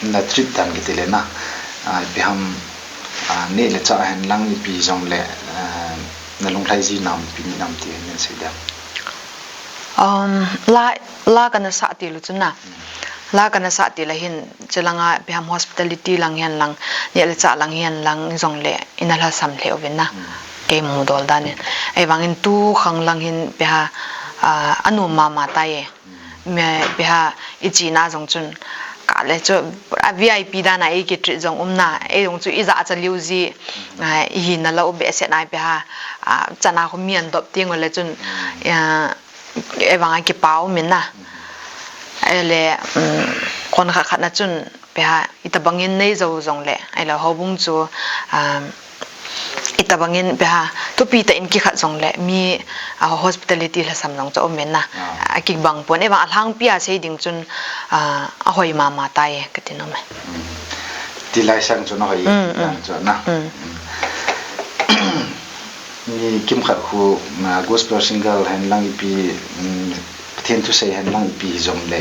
na treat dan kiti le na. Ah, ipi ham, ah, neh le chah hen lang ipi jong le, ah, na lunglhai ji nam, ipi ni nam ti hen nen sei dem. Um, la, la kana sa ti lu chu na. Hmm. La kana sa ti la hin, chulanga ipi ham hospitality lang hen lang, neh le chah lang hen lang jong le, ina lhasam lheh uvin na. Hmm. Kei mudol dan in. Ahivang in tu khang lang hin ipi ha, ah, anom mama tai e. Me, ipi ha, i chena jong chun, ka le chu, pura V I P dan a i ki treat jong um na, ei jong chu i jachat lheh ji, ah, i hina lou behseh na ipi ha, ah, chana khu mi an dop ting le chun, ah, ei vang a kipa um in na. Ei le, um, kon khat khat na chun, ipi ha, itobang in nei jou jong le, ei le houbung chu, um, itobang in ipi ha, thupi tah in kikhat jong le, mi, ah, hospitality lhasam jong chu um in na. Ah. A kibang pon, ei vang a lhangpi a sei ding chun, ah, ahoi mama tai e, kati nom e. Mm. Tilai sang chu na hoi, mm, mm, dan chu na. Mm. Mm. Mi kimkhat khu, ah, gospel singer hen lang ipi, mm, Pathen thusei hen lang ipi hi jong le,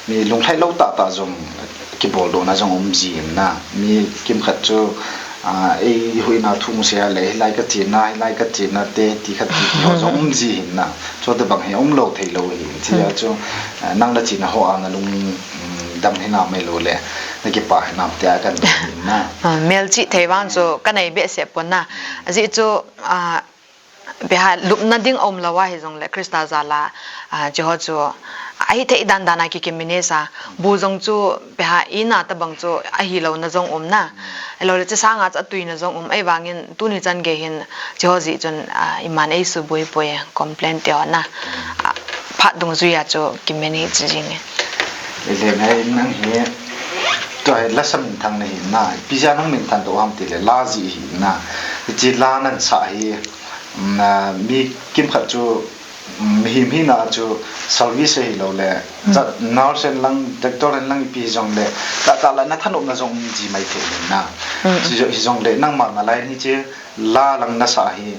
mi lunglhai lou tah tah jong kibol doh na jong um ji in na, mi kimkhat chu, ah, ei huhna thu sei a le, hilai ka chena, hilai ka chena te, ti khat ti ti ho jong um ji hin na, chutobang hi um lou thei lou hi, ti a chu, ah, nang na chena ho a na lung, um, dam hinam ei lou le, na kipa hinam ti a kan dong hin na. Ah, melchih thei vang chu ka nei behseh pon na, ajeh chu, ah, Ipi ha, lupna ding aum lou a hi jong le Christa jal a, ah, hiche ho chu, ahi thei dan dan a ki, ki manage a, bu jong chu, ipi ha, ina tobang chu, ahi lou na jong um na. Ahilou le, hiche sang a chu atui na jong um, ahivang in, tuni chan gei hin, hiche ho jeh chun, ah, iman ei suboi poi, complain te ho na. Ah, phat dungjui a chu, ki manage jing e. Ile ngai nang hi, tua hi lasa minthang na hi na, ipi jeh a nang minthang doh ham ti le, la jeh hi na. Hiche la nan sa hi, Na, mi kimkhat chu, mm, mihem hina chu service ahilou le, mm, cha, nurse hen lang, doctor hen lang ipi hi jong le, tah tah la na thanopna jong um ji mai thei na. Mm. Hijo-, hijong le, nangma na line hi hiche la lang na sa hi,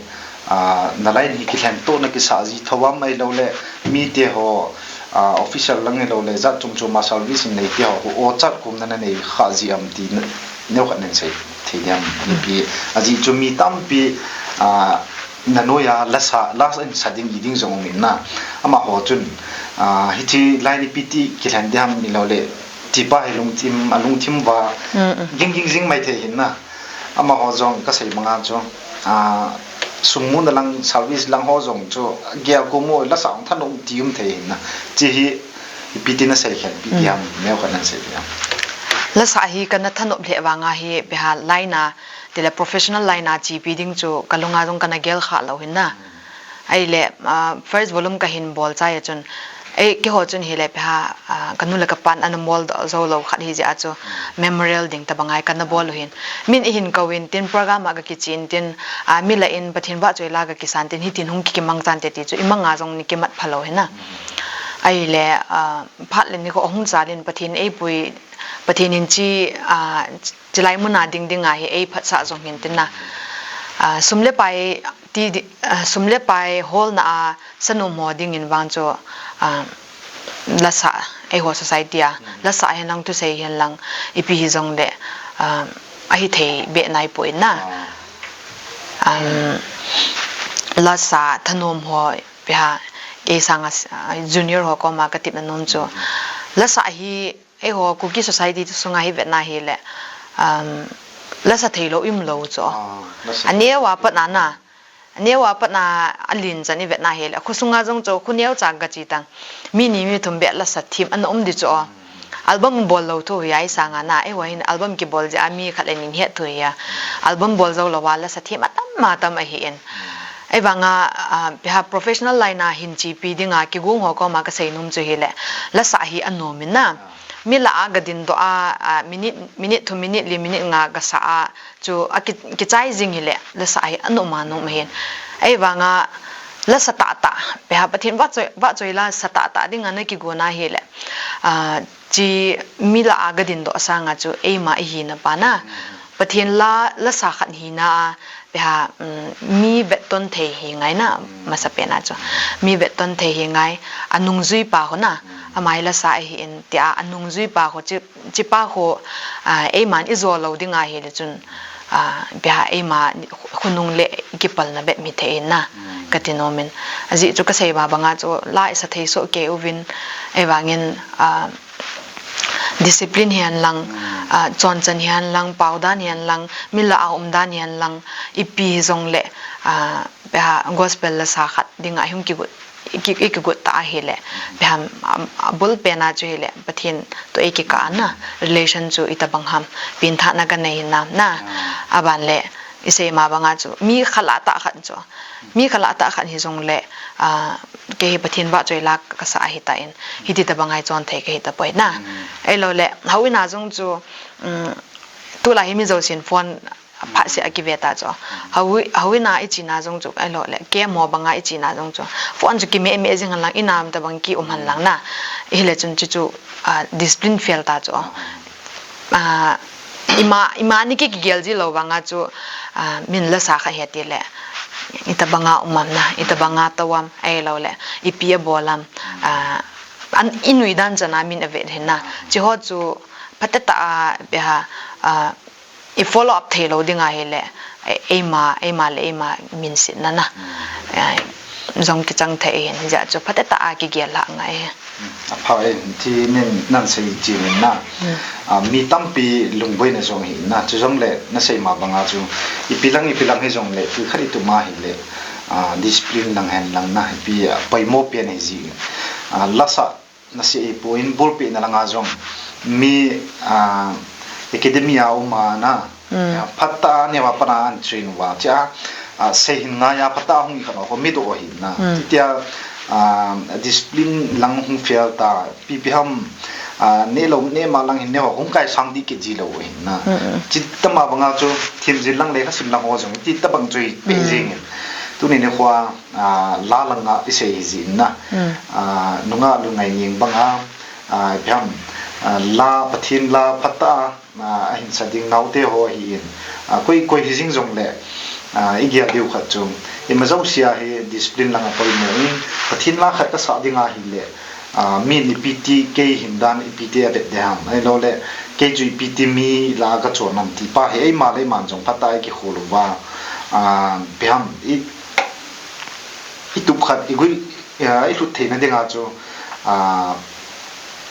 ah, na line hi kilhen toh na kisa ji thou am ahilou le, mite ho, ah, official lang ahilou le, jat chom chom a service nei te ho, ho, o chat kum na na nei kha ji am ti na, neo khat nen sei thei diam, mm, ipi, ajeh chu mi tampi, ah, Na noiya lasa, lasa in sa ding i ding jong um in na. Amaho chun, ah, hiche line ipi ti kilhen ding ham ilou le, tipa hi lungthim, alungthim uva, mm, mm, ging ging jing mai thei hin na. Amaho jong ka sei banga chu, ah, sum muna lang service lang ho jong chu, gel ko mo lasa ong thanop ti um thei hin na. Hiche hi, ipi ti na sei khen, ipi ti, mm, ham, neo khat nan sei ti ham. Lasa hi kana thanop lheh vanga hi, ipi ha line a, Tile professional line a chepi ding chu ka lunga jong kana gel kha lou hin na. Ahile, ah, first volume kahin bol chai a chun, ei, keiho chun hile ipi ha, ah, kanu le kapan ana mol doh jou lou khat hi jeh a chu memorial ding tabang a kana bol u hin. Min eihin kou in tin program a kakichen tin, ah, mi la in Pathen vahchoi la kakisan tin hitin hung kikimang chan te ti chu imang a jong ni kimat pha lou hin na. Ahile, ah, phat le nikho ahung chal in Pathen eipui, Pathen in chi, ah, Chilai muna ding ding a hi ei phatsah jong hin tin na. Ah, sum le pai ti di, ah, sum le pai holna a sanom ho ding in vang chu, ah, lasa, eiho society a, lasa hen lang thusei hen lang ipi hi jong le, ah, ahi thei be nai poi na. Um, lasa thanom ho ipi ha, ei sanga, ah, junior ho koma ka tipna nom chu. Lasa hi Eiho Kuki society sunga hi vetna hile, um, lasa thei lou um lou chu. Ah, lasa. Aneo a pat na na. Neo a pat na a lin chan i vet na hi le, khu sunga jong chu khu neo cha ka chi tang. Mi ni mi thum beh la sa thim an um di chu. Album bol lo thu hi ai sanga na, ei wa hin album ki bol ja mi khat le nin het thu hi a. Album bol zo lo wa la sa thim a tam ma tam a hi in. Ei vanga, a, pi ha professional line a hin chi pi dinga ki gung ho ko ma ka sei num chu hi le. La sa hi a nom in na. Mi la a ga din do a, a, minute, minute thu minute li minute nga ga sa a, chu a ki, ki chai jing hi le, la sa hi a nom a nom hin. Ei vanga, la sa ta ta, pe ha Pathen va choi, va choi la sa ta ta dinga na ki go na hi le. A, chi mi la a ga din do sanga chu, ei ma i hi na pa na. Pathen la, la sa khat hi na a, pe ha, um, mi vet ton thei hi ngai na, masa pe na chu. Mi vet ton thei hi ngai, a nung zui pa ho na, a mai la sa hi in, ti a, a nung zui pa ho chi, chi pa ho, a, ei man i zo lo dinga hi le chun, a, pe ha ei ma khunung le ki pal na vet mi thei in na, ka ti nom in. A zi chu ka sei ba banga chu, la i sa thei so ke u vin, ei vangin, a, discipline hian lang, a, chon chan hian lang, pau dan hian lang, mi la a um dan hian lang, i pi hi zong le, a, pe ha gospel la sa khat dinga hung ki gut, ki, ki, ki gut ta a hi le, pe ham, a, a bul pe na chu hi le, Pathen to ei ki ka na, relation chu i ta bang ham, pin tha na ka nei na, na, a ban le, i sei ma banga chu, mi khala ta khat chu, mi khala ta khat hi zong le, a, ke hi Pathen va choi la ka sa a hi ta in, hi ti ta bang ai chon thei ka hi ta poi na. Ei lo le, hau ina zong chu, um, tu la hi mi zo sin phone, phat se a ki ve ta chu. Hau, hau ina i chi na zong chu, ei lo le, ke mo banga i chi na zong chu. Phone chu ki me me zing han lang, i nam ta bang ki um han lang na. Hi le chun chu chu, a, discipline fail ta chu. A, i ma, i ma ni ki, ki gel ji lo banga chu, a, min la sa kha he ti le. I ta banga um am na, i ta banga ta wam, ei lo le. I pi a bol am, a, an i nui dan chan a min a ve hin na. Chi ho chu, phat ta a, pe ha, a, i follow up thei lo ding a hi le, e-, ei ma, ei ma le ei ma min sit na na. A, zong ki chang thei hin, ja chu phat ta a ki gel la ngai. A pha e, ti nin nan sei chi nin na. A, mi tampi lungboina zong hi na, chu zong le na sei ma banga chu, i pi lang, i pi lang hi zong le, tu khat i tu ma hi le, a, discipline lang hen lang na, i pi, a, poimo pian hi zi. A, la sa, na sei hi po in bul pi na langa zong, mi, a, academy a um a na, a, phat ta ne wa pana an train wa, chia, a, sei hin ngai a phat ta hung i khan ho mi do hi na. Ti tia, a, discipline lang hung fail ta, pi pi ham, a, ne lo ne ma lang hin ne ho hung kai sang di ke ji lo hin na. Chi ta ma banga chu thim zin lang le ka sim lang ho zong, ti ta bang chu i pe zing in. Tu ni ne khua, a, la lang a i sei hi zin na. A, nunga lu ngai ning banga, a, i pi ham, a, la Pathen la phat ta, a, a hin sa ding nau te ho hi in. A, koi, koi hi zing zong le, a, i gel diu khat chu. I ma zong sia hi discipline lang a poimo in, Pathen la khat ka sa ding a hi le, a, min i pi ti kei hin dan i pi ti a vet de ham. Ei lo le, kei chu i pi ti mi la ka chon nam ti pa hi, ei ma le man zong phat ta i ki khul u va. A, pi ham, i, i tup khat, i gui, a, i hlut thei na ding a chu, a,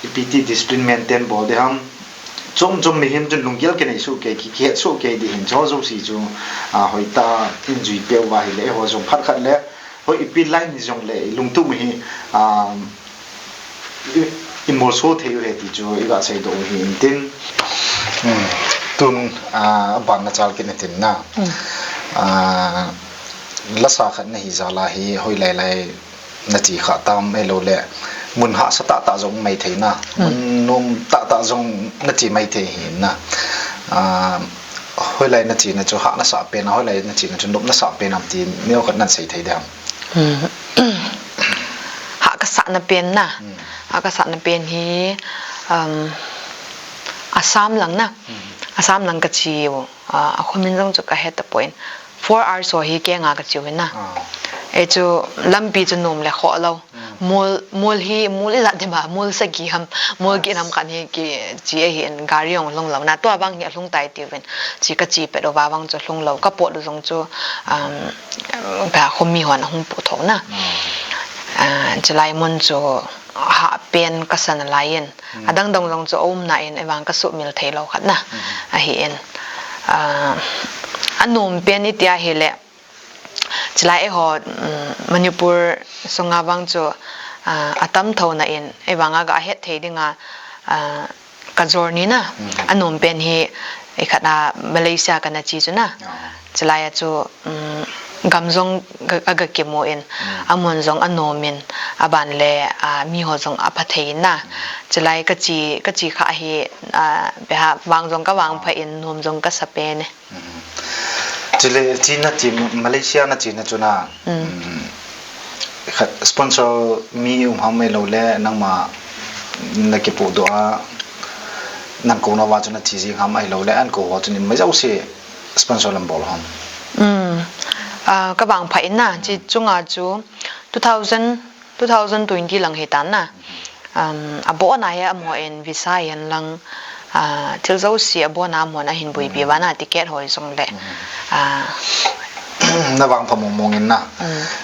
i pi ti discipline maintain bol de ham. Chom chom mi him chun lunggel ke nei su ke, ki, ki het su ke di hin cho zo si chu, a, hoi ta in zui pe u va hi le, ho zong phat khat le, hoi i pi line ni zong le, i lungtum hi, a, i, i mol so thei u he ti chu, i ga sei do u hi in tin. Tun, a, a ban na chal ke na tin na. A, la sa khat na hi za la hi, hoi lai lai, na chi kha tam ei lo le, mun hahsa tah tah zong mai thei na, mun nom tah tah zong na chi mai thei hi na. A, hoi lai na chi na chu hah na sa pen, hoi lai na chi na chu nop na sa pen am ti neo khat nan sei thei de ham. Hah ka sa na pen na. Hah ka sa na pen hi, um, Assam lang na. Assam lang ka chi u. A, a khumin zong chu ka het ta poi. Four hours ho hi ke nga ka chiu in na. E chu lampi chu nom le khoh lo. Mul, mul hi, mul i zat dima, mul sagi ham, mul gi nam khan hi ki chi a hi in gari ong lung lo na. Tua bang hi a lung tai tiu vin. Chi ka chi pet u va bang chu lung lo. Ka pot u zong chu, um, ka khumi hon a hung pu tho na. A, chulai mun chu hah pen ka sa na lai in. A dang dang zong chu a um na in, ei vang ka suh mil thei lo khat na. A hi in. A, a nom pen i ti a hi le, Chulai eiho, um, Manipur sunga vang chu, ah, atam thouna in, ei vanga ga het thei dinga, ah, ka journey na, anom pen hi, ei khat a Malaysia kana che chu na. Chulai a chu, um, gam jong ga, aga kimu in, amun jong anom in, aban le, ah, mi ho jong apha thei in na. Chulai ka che, ka che kha hi, ah, beha vang jong ka vang pha in, nom jong ka sa pen e. Chule, chi na che, Malaysia na che na chu na, um, khat sponsor mi um ham ahilou le, nangma na kipohdoh a, nang kona va chu na che jing ham ahilou le, an kou ho chu ni mai jouse sponsor lam bol ham. Um, ah, ka vang pha in na, chi chunga chu two thousand, two thousand twenty lang hi tan na. Um, abon a hi amaho in visa hi hen lang, ah, thil jouse abon a amaho in ahin buipi uva na, ticket ho hi jong le. Ah, na vang pha mong mong in na.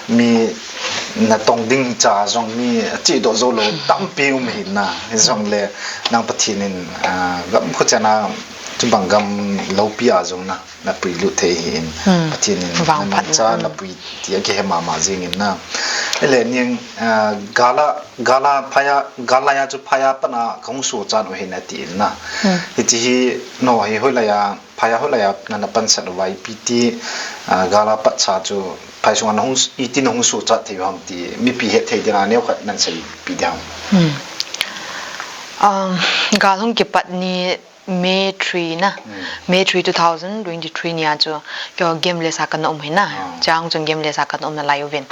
Mi na tong ding cha jong mi ache doh jou lou tampi um hi na. Hi jong le nang Pathen in, ah, gam kho chan a chubang gam loupi a jong na. Na puilut thei hi in, Pathen in vang phat na cha na pui ti a kihe mama jing in na. Ele ning, ah, gal a, gal a phai a, gal lai a chu phai a pat a kahung suhchat u ahi na ti in na. Hiche hi, no, hi hoilai a, phai a hoilai a na, na pansat uva ipi ti, ah, gal a pat cha chu phai sunga na hung s-, iti na hung suhchat thei u ham ti, mipi het thei dinga neokhat nan seipi ding ham. Um, gal hung kipat ni May three na, May three two thousand twenty-three ni a chu, keiho Game Less a kana um hi na, chang chun Game Less a kana um nalai uvin.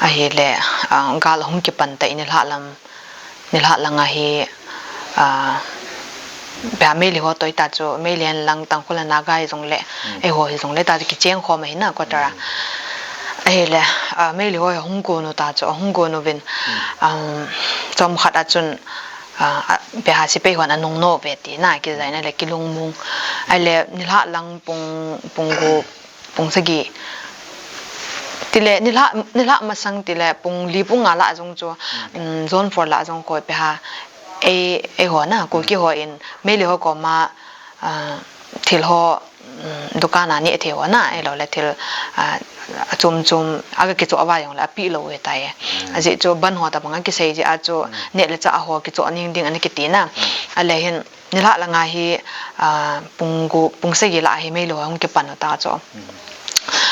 Ahile, ah, gal ahung kipan ta in nilhah lam, nilhah lang a hi, ah, bia Meitei ho toh ta chu, Meitei hen lang Tangkhul le Naga hi jong le, eiho hi jong le ta chu kicheng khom ahi na, quarter a. Ahile, ah, Meitei ho hi hung gon u ta chu, hung gon uvin, um, chomkhat a chun, ah, a, beha sepai hon anung no ve ti na, kijaina le kilungmong. Ahile, nilhah lang pung, pung gup, pung sagi. Tile, nilhah, nilhah masang tile, pung li pung nga lah jong chu, um, zone four lah jong khu beha, ei, eiho na, Kuki ho in, Meitei ho koma, ah, thil ho, um, dukan a neh thei ho na, ahilou le thil, ah, achom chom, aga kichoh uva jong le apeh lou u ahitai. Ajeh chu bandh ho tabang a kisei jeh a chu, neh le chah ho kichoh ning ding ana kiti na. Ahile hin, nilhah lang a hi, ah, pung gup, pung sagi lah a hi Meitei ho hung kipan u ta chu.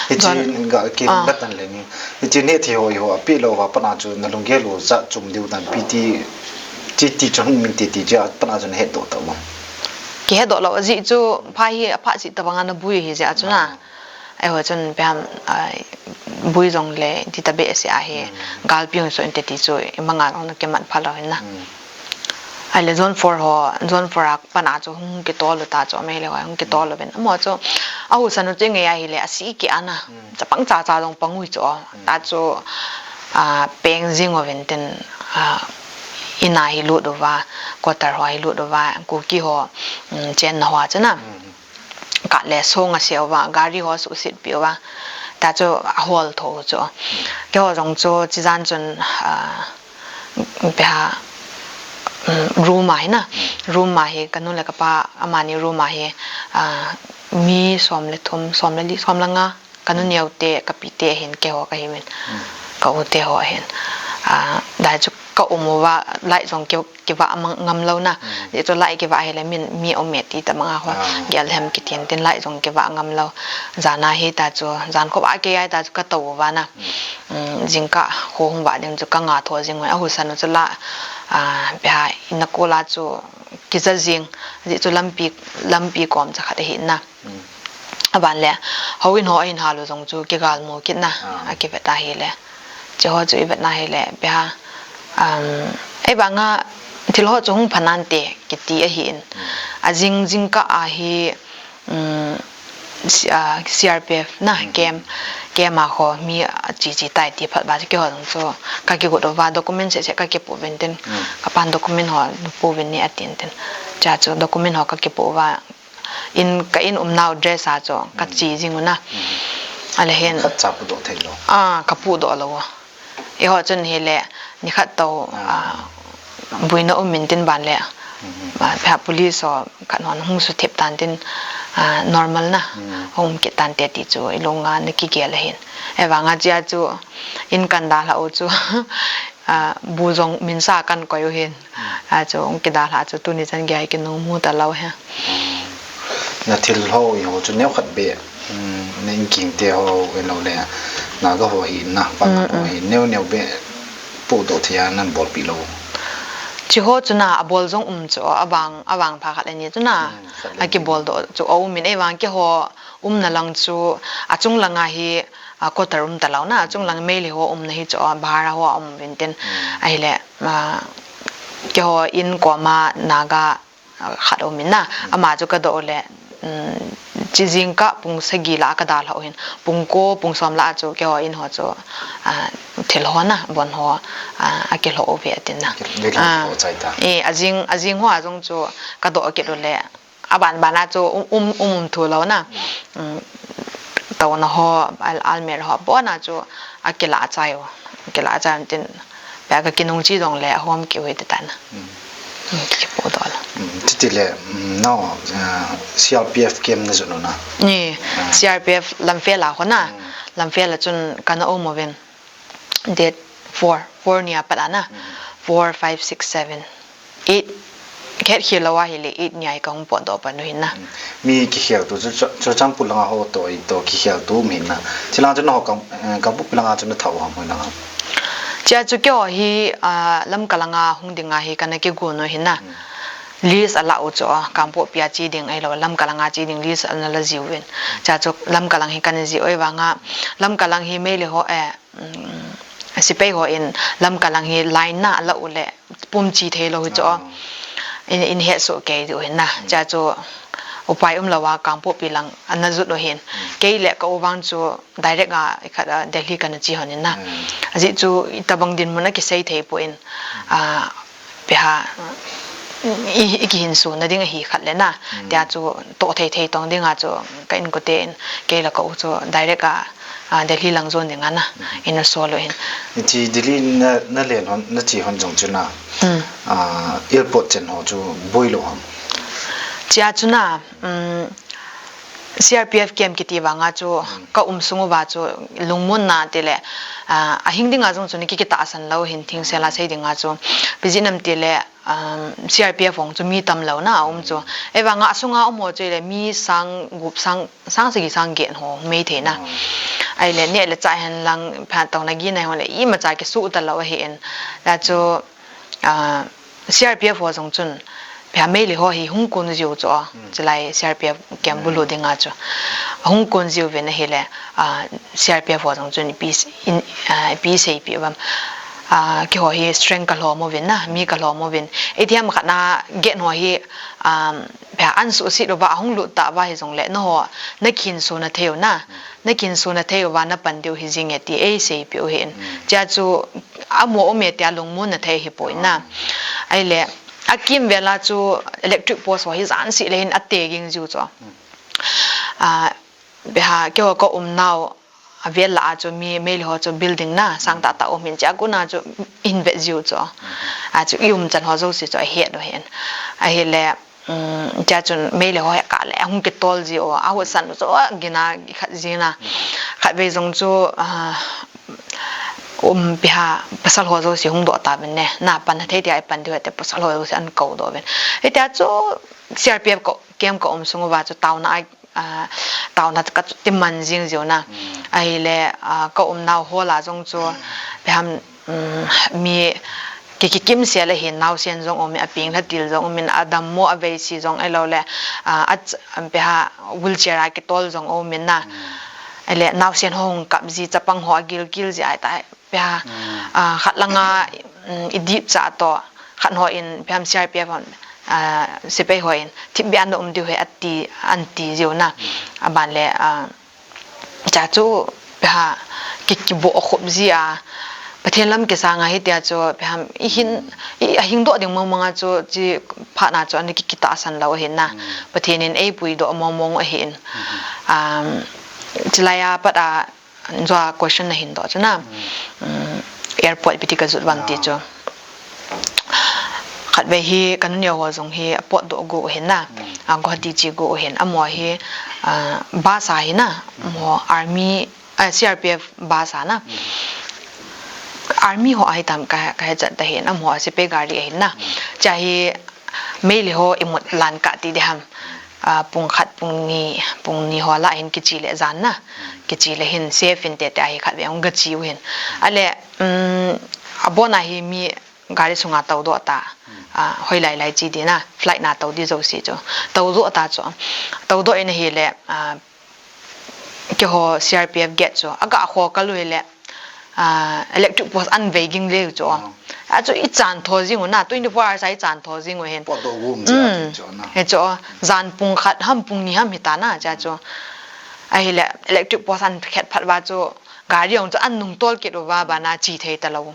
Hiche ga kibatan le ni. Hiche neh thei ho, eiho apeh lou uva pat a chu na lunggel u jat chom diu tan pi ti, chi ti chun hung min ti ti jeh a pat a chu na hetdoh tauvam. Kihetdoh lou ajeh chu pha hi apha cheh tabang a na bui ahi jeh a chu na. Eiho chun ipi ham, ah, bui jong le ti ta behseh ahi. Galpi hung soh inte ti chu imang a jong na kimat pha lou hin na. Ahile zone four ho, zone four a pat a chu hung kitol u ta chu, Meitei ho hung kitol uvin. Amaho chu, ahusa nu chu ngei ahile, asih keh a na. Chapang cha cha jong pang u chu. Ta chu, ah, peng jing uvin tin, ah, in a hi lut uva, quarter ho hi lut uva, Kuki ho, um, chenna ho a chu na. Kah le song aseh uva, gari ho suhset peh uva. Ta chu ahol tho u chu. Keiho jong chu, chijan chun, ah, Ipi ham, um, room a hi na, room a hi, kanu le kapa, amani room a hi, ah, mi som le thum, som le li, som le nga, kanu neo te, kapi te ahin, keiho kahi uvin, ka u te ho ahin. Ah, dai chu ka um uva, light jong ki, kivah mang, ngam lou na. Ajeh chu light kivah ahile min, mi um e ti ta manga ho. Gel hem kiti in tin light jong kivah ngam lou. Jan a hi ta chu, jan khovah kei a hi ta chu ka tou uva na. Um, jingkah kho hung vah ding chu ka nga tho jing uvin, ahusa nu chu la, ah, ipi ham, in a kol a chu kija jing, ajeh chu lampi, lampi kom cha khat ahi na. Aban le, houin ho ahin hal u jong chu kigal mu kit na, akivet ahile. Hiche ho chu ivet na hile, ipi ham, um, ei vang a thil ho chu hung pha nante kiti ahin. Ajing, jingkah a hi, um, C-, ah, C R P F na, camp, camp a ho mi ache che tai ti phat uva chu keiho jong chu ka kigot uva, document seh seh ka kipoh uvin tin, ka pan document ho napoh uvin ne atin tin. Chua chu document ho ka kipoh uva, in, ka in umnau dress a chu ka che jing u na. Ahile hin. Khat cha podoh thei lou. Ah, ka podoh lou. Eiho chun hile, nikhat tou, ah, buina um in tin ban le, ah, ipi ham police ho khat hon hung suthip tan tin, ah, normal na. Hmm. Hung kit tante ti chu ilunga na kigel ahin. Ahivanga chia chu in kan dalha u chu, ah, bu jong minsa kan koi u hin. Hmm. Ah, chu hung kidalha chu tuni chan gei kinung mu talou hi. Hmm. Na thil ho i ho chu neo khat be. Hmm, na in king te ho elo le. Na ga ho hi na, pa na ho hi neo neo be. Pu do thia nan bol pi lo. Chi ho chu na, a bol jong um chu, a vang, a vang pha khat le ni chu na. Hmm. Khat le ni. A kibol doh chu a um in, ahivang keiho umna lang chu, a chung langa hi, a, quarter um talou na, a chung lang Meitei ho umna hi chu, a, bhara ho a um uvin tin. Hmm. Ahile, a, keiho in koma Naga, a, khat um in na, hmm, ama chu ka doh le, um, chi jingkah pung sagi lah a ka dalha u hin, pung ko, pung som lah a chu keiho in ho chu, a, thil ho na, von ho, a, a kilhoh uve atin na. Ki-, ki-, ki-, ah, kilhoh chai ta. E, a jing, a jing ho a jong chu ka doh kit u le, a ban ban a chu um, um, um, um thu lou na. Um, touna ho, al-, almirah ho, bon a chu a kila chai u. A kila chai tin, pia ka kinung chi jong le, a hom ki u hi ti ta na. Hmm. Um, ki pu do la. Hmm, ti ti le, hmm, no, ah, C R P F camp na jot u na. Ni, ah, C R P F Lamphel a ho na. Hmm. Lamphel a chun ka na um uvin. Date four, four ni a pat a na. Hmm. Four, five, six, seven, eight. Khet khel lou a hile eight ni a hi ka hung pot doh pan u hin na. Hmm. Mi kikhel tu chu, chu, Churachandpur langa ho toh, i toh kikhel tu um hin na. Chi langa chu na ho Kang-, eh, Kangpokpi langa chu na thah u ham hoi langa. Chia chu keiho hi, ah, Lamka langa hung dinga hi ka na kigon u hin na. Hmm. List a la u chu, ah, Kangpokpi a che ding ahilou, Lamka langa che ding list a na la jiu vin. Chia chu Lamka lang hi ka na ji u ahivanga, Lamka lang hi Meitei ho, eh, um, sepai ho in Lamka lang hi line na a la u le pum chi thei lou hi chu. Ah. In, in het soh kei diu hin na. Hmm. Chia chu upai um lou a Kangpokpi lang a na jot u hin. Hmm. Kei le ka u vang chu direct a i khat a Delhi ka na che hon in na. Hmm. Ajeh chu i tabang dinmun a kisei thei poi in. Hmm. A, pia, i, i kihin suna ding ahi khat le na. Hmm. Tia chu toh thei thei tong dinga chu ka inkote in kei le ka u chu direct a, a, Delhi lang jon dinga na. Hmm. I na sol u hin. Chi Delhi na, na len hon, na che hon jong chu na. Hmm. A, airport chen ho chu boi lou ham. Chia chu na, um, C R P F camp kiti vanga chu, hmm, ka um sung uva chu lungmon na ti le, ah, a hing dinga jong chu na ki, kitahsan lou hin thing sel a sei dinga chu. Ipi jeh inem ti le, um, C R P F hung chu mi tam lou na a um chu. Hmm. Ahivanga a sunga um ho chu le mi sang gup sang, sang sagi sang get ho mei thei na. Hmm. Ahile neh le chah hen lang phat tong na gi na ho le imacha kisuh talou ahi in. La chu, ah, C R P F ho jong chun, pia Meitei ho hi hung kon jiu chu, hmm, chulai C R P F camp bulu dinga chu. Hung kon jiu vin ahile, ah, C R P F ho jong chun ipi s-, in, ah, ipi seipi uvam. Ah, keiho hi strength ka lhom uvin na, mi ka lhom uvin. Itiham khat na get ho hi, um, pia an suhset uva, ahung lut tah uva hi jong le, na ho, na kihin suna thei u na. Na kihin suna thei uva na pan diu hi jing e ti ei seipi u hin. Hmm. Chia chu amo um e tia lungmon na thei hi poi na. Ah. Ahile, a kimvel a chu electric post ho hi jan seh le hin a te ging jiu chu. Hmm. Ah, pia keiho ka um nau a vel lah a chu mi Meitei ho chu building na sang tah tah um hin chia gun a chu in vet jiu chu. Hmm. A chu i um chan ho jouse chu a het u hin. Ahile, um, tia chun Meitei ho he kah le hung kitol jiu, a hutsan u chu a gin a khat jin a. Khatvei jong chu, ah, um, pia pasal ho jouse hung doh ta uvin ne. Na pan thei tia i pan diu te pasal ho jouse an kou doh uvin. Hitia chu C R P F ko, camp ka um sung uva chu taona a, ah, taona ka chu ti man jing jiu na. Hmm. Ahile, ah, ka um nau hall a jong chu, pia ham, um, mi ki, ki kimsel ahin naosen jong um in, a peng lha til jong um in, a dammo a veisi jong ahilou le, ah, a ch-, um, pia wheelchair a kitol jong um in na. Hmm. Ahile naosen ho hung kap ji, chapang ho a gilgil ji ahi ta, pia, hmm, ah, khat langa, um, i dip cha toh, khat ho in, pia C R P F hon, ah, sepai ho in, thipbeh a na um diu ahi ati, an ti jiu na. Hmm. Aban le, ah, Cha chu, pia, ki, kiboh khop ji a, Pathen lam kisang a hitia chu, pia, i hin, i, a hing doh ding mong mong a chu, chi phat na chu, ani ki, kitahsan lou ahin na. Hmm. Pathen in ei puidoh mong mong ahin. Hmm. Um, chulai a pat a, jua question na hin doh chu na. Hmm. Um, airport ipi ti ka jot uvam ti chu. Ah. Khatvei hi ka nu neo ho jong hi a potdoh gu ahin na. Hmm. a, Guwahati chi go u hin, amaho hi, a, bus a hi na, amaho army, a, C R P F bus a na. Army ho ahi tam ka, ka he chat ta hin, amaho a sepai gari ahin na. Chia hi, Meitei ho imut lan kah ti ding ham. A, pung khat, pung ni, pung ni ho lah hin kichi le jan na. Kichi le hin safe in tete ahi khat vei hung gachi u hin. Ale, um, abon a hi mi gari sunga tou doh ta. A, hoilai lai chi ding na, flight na tou ding jouse chu. Tou doh ta chu. Tou doh in ahile, a, keiho C R P F gate chu. Aga kho kal u hile, a, electric post an vei ging le u chu. A chu i chan tho jing u na, twenty-four hours a i chan tho jing u hin. Potdoh gum jia ti chu na. He chu, jan pung khat ham pung ni ham hita na, chia chu. Ahile, electric post an khet phat uva chu, gari jong chu an nung tol kit uva, bana chi thei ta lou.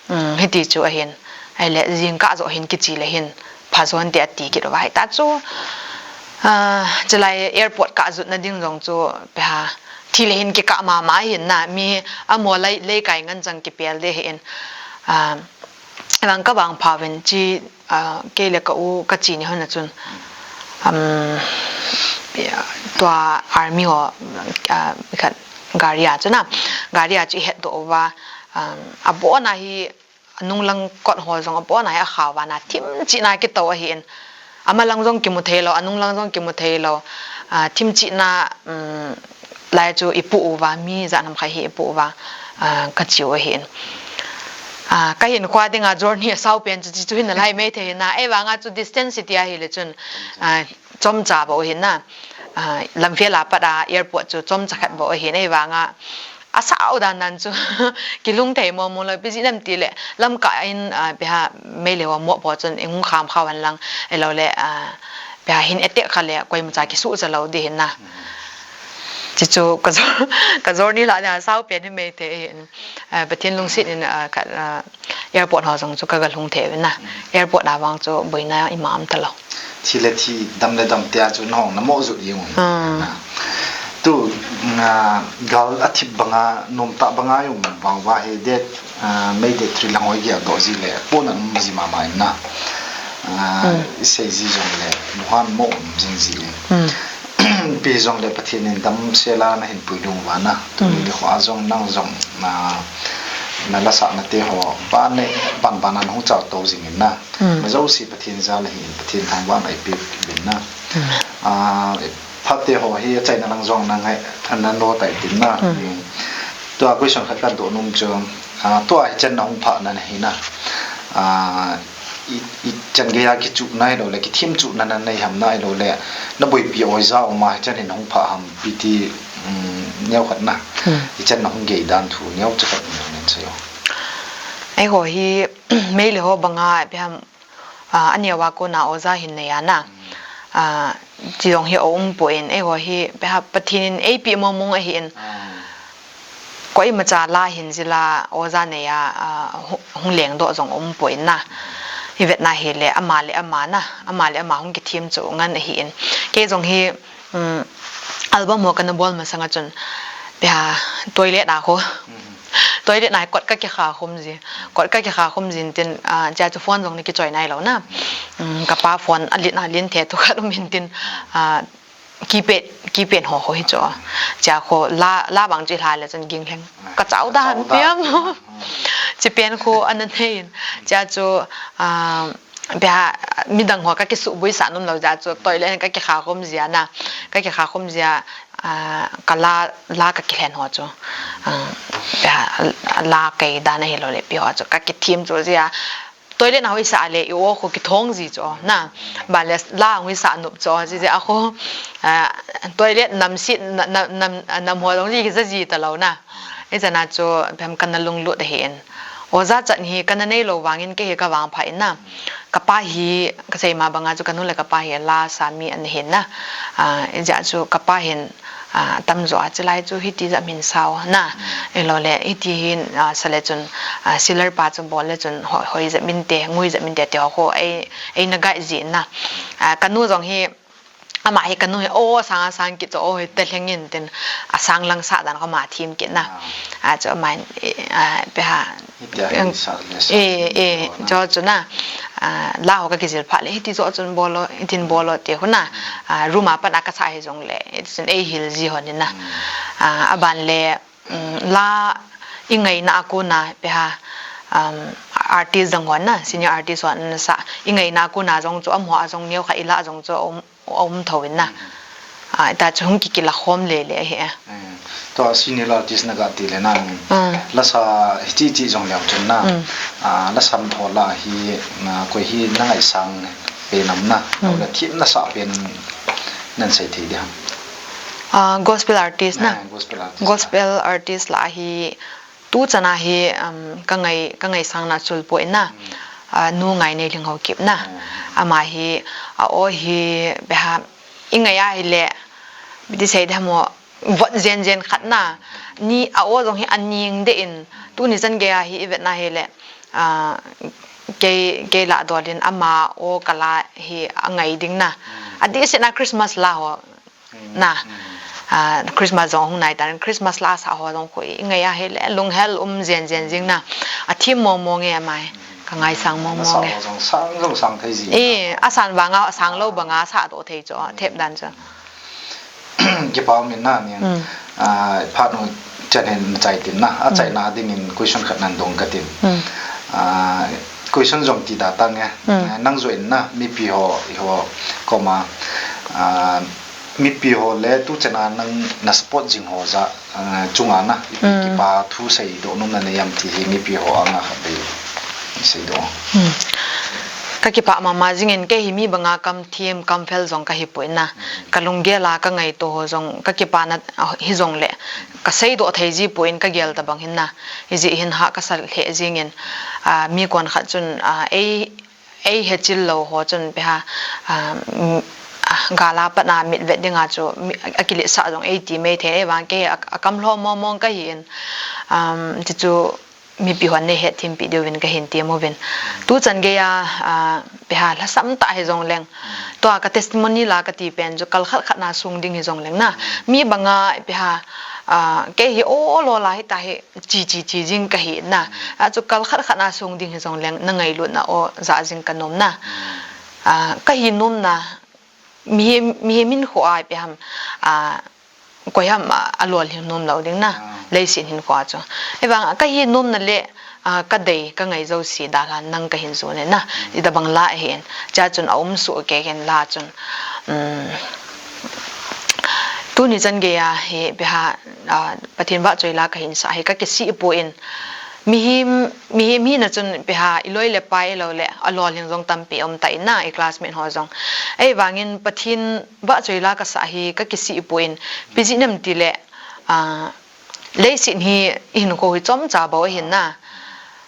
Um, hiti chu ahin. Ahile, jingkah joh hin kichi le hin, pha jon te ati kit uva. Hita chu, a, chulai airport kah jot na ding jong chu, pe ha, thi le hin kikah mama hin na, mi amaho lei, lei kai ngan chang kipel ding hin. A, vang ka vang pha uvin chi, a, kei le ka u ka chi ni hon a chun. Um, ya, tua army ho, a, khat gari a chu na, gari a chu i het doh uva, um, abon a hi, anung lang kot ho jong abon a hi a kha uva na, thim chi na kitou ahin. Ama lang jong kimu thei lou, anung lang jong kimu thei lou. A, thim chi na, um, lai chu i pu uva, mi ja nam khai hi i pu uva, a, ka chi u ahin. A, ka hin khua ding a journey a sao pen chu, chu hin a lai mai thei na. Ei vang a chu distance ti ahile chun, a, chomcha bou ahin na. A, Lamphel a pat a airport chu chomcha khat bou ahin. Ei vang a, a sao dan dan chu kilung thei mo mo lou, ipi jeh ham ti le, lamkah in, a, pe ha, Meitei ho mo po chun i hung kham khau hen lang, ahilou le, a, pe ha hin attack kha le, koima cha kisuh cha lou ding hin na. Chi chu ka jo-, ka journey lah ding a sao pen hi mai thei hin, a, Pathen lungset in, a, ka, a, airport ho jong chu ka ga lhung thei uvin na. Airport a vang chu boina ima um ta lou. Thi le thi, dam le dam tia chu nahung na mo jut jing u. Hmm. Na. Tu, na, gal a thip banga, nomtah banga i um vang uva hi det, a, May det three lang hoi gel doh ji le, pon a um ji mama in na. A, hmm, i sei ji jong le, muhan mo um jing ji in. Hmm. Ipi jong le Pathen in damsel a na hin puidung uva na. Tuni, hmm, nikho a jong nang jong na, na la sah na te ho, ban ne, ban ban a na hung chal to jing in na. Hmm. Ama jouse Pathen jal ahi in, Pathen thangvahna i pe uvin na. Hmm. A, phat te ho hi achaina lang jong na ngai, na no tai tin na. Hmm. Tua question khat ka doh nom chu, a, tua hichan na hung phah na hi na. A, i, ichan gei a kichuhna ahilou le, kithem chuhna na nei ham na ahilou le, na boipi oja um a hichan hin hung phah ham ipi ti, um, neo khat na. Hmm. Ichan na hung gei dan thu neo cha khat nei seiyo. Eiho hi, Meitei ho banga, ipi ham, a, aneo a kona oja hin nei a na. Hmm. A, chi jong hi aum poi, eiho hi, ipi ham, Pathen in eipeh mong mong ahi in. Ah. Koima cha la hin jila oja nei a, a, hu-, hung leng doh jong um poi na. I vet na hile ama le ama na, ama le ama hung kithem chu ngen ahi in. Kei jong hi, um, album ho kana bol masang a chun, ipi ham, toilet a ho. Mhm. Toilet na kot ka kikha khum ji. Kot ka kikha khum jin tin, a, chia chu phone jong na kichoi nai lou na. Um, ka pa phone a len a len the thu khat um in tin, a, keypad, keypad ho ho hi chu. Chia ho la, la bang chu i lha le chun ging lheng. Ka chau dan piam. Chi pen ho ana nei in. Chia chu, a, ipi ham, midang ho ka kisuh bui sa nom lou jeh chu toilet ka kikha khum jia na. Ka kikha khum jia, a, ka la, la ka kilhen ho chu. A, ipi ham, la kei dan ahilou le ipi ho chu ka kithem chu jia. Toilet na hoi sa le i o khu kithong ji chu na. Ba le la hoi sa nup chu ji jia khu, a, toilet nam si, na, na, nam, nam ho dong ji kija ji ta lou na. Hichan a chu ipi ham kana lunglut ahi in. Oja chan hi kana nei lou vangin kei hi ka vangpha in na. Ka pa hi, ka sei ma banga chu ka nu le ka pa hi la sa mi ana hin na. A, hijeh chu ka pa hin, a, tamjo a chulai chu hiti jat min sao na. Ahilou le, hiti hin, a, sa le chun, a, sealer pa chu bol le chun hoi, hoi jat min te, ngui jat min te ti ho khu ei, eina guide ji na. A, ka nu jong hi, ama hi ka nu hi, o, sang a sang kit chu, o, hi te lheng in tin, a sang lang sa dan khu ama them kit na. A, chu ama hin, a, ipi ham, Hitia hi sa le sa e, e, jo chu na, a, la ho ka kijil pha le, hiti jo chun bolo, hitin bolo te ho na, a, room a pat a ka sa hi jong le, hitin ei hil ji hon in na. A, a ban le, um, la i ngaina a kona pe ha, um, artist jong hon na, senior artist hon na sa, i ngaina a kona jong chu, a mo a jong neo kha i la jong chu, um, a um tho in na. A, ta chu hung kikila khom le le hi. Tua senior artist na ka ti le na. La sa hichi chi jong le chun na. A, la sam tho la hi, na koi hi na ngai sang pe nam na. La thim na sa pen nan sei thei di ham. A, gospel artist na. Gospel artist. Gospel artist la hi tu chana hi, um, ka ngai, ka ngai sang na chul po in na. A, nu ngai nei ling ho kip na. Ama hi, a o hi, be ha, i ngai a hi le, biti sei de mo, vot jen jen khat na. Ni a o jong hi a ning de in, tu ni chan ge a hi, i vet na hi le, a, kei, kei la dol in ama o ka la hi a ngai ding na. A di se na Christmas la ho, na, a, Christmas jong hung nai tan, Christmas la sa ho jong khu i ngai a hi le, lunghel um jen jen jing na. A thim mo mo nge mai, ka ngai sang mo mo nge. Sang jong sang thei ji. E, a san vanga, a sang lo banga sa to thei cho, thep dan cho. Kipa min na ni. A, phat nu chan hin chai tin na. A chai na ding in question khat nan dong ka tin. A, question jong ti da ta nge. Nang jo in na, mipi ho, i ho, koma, a, mipi ho le tu chana nang na support jing ho ja, a, chunga na, ipi kipa thu sei do nom na ne yam ti hi mipi ho anga khat be sei do. Ka kipa mama jing in kei hi mi banga kam thim, kam fel jong ka hi poi na. Ka lunggel a ka ngai to ho jong ka kipa na, a, hi jong le. Ka sei do thei ji poi in ka gel ta bang hin na. Hi ji hin ha ka sal he jing in, a, mi kon khat chun, a, ei ei he chil lo ho chun pe ha, a, mm, a, gala pat na mit vet ding a chu mi, a kilit sa jong ei ti mai thei, ei vang kei a, a kam lho mo mong ka hi in, um, ti chu mipi hon nei het thim pi diu vin ka hin ti mo vin. Tu chan gei a, a, pe ha la sam ta hi jong leng. Tua ka testimony la ka ti pen chu kal khat khat na sung ding hi jong leng na. Mi banga pe ha, a, kei hi o lo la hi ta hi chi, chi, chi jing ka hi na. A chu kal khat khat na sung ding hi jong leng na ngailut na o ja jing ka nom na. A, ka hi nom na mi, mi min kho ai pe ham. A, koi ham a, a lol hin nom lo ding na. Leisin hin kho a chu. Ei vang ka hi nom na le, a, ka dei ka ngai jo si da la nang ka hin zu ne na. I da bang la hin. Cha chun a um su ke ken la chun. Um, tu ni chan gei a hi pe ha, a, Pathen vahchoi la ka hin sa hi ka kisi po in, mihem, mihem hina chun pe ha i loi le pai lo le a lol hin jong tampi um ta in na i classmate ho jong. Ei vangin Pathen vahchoi la ka sa hi ka kisi po in, pi ji nem ti le, a, leisin hi i hin kho hi chom cha bo hin na.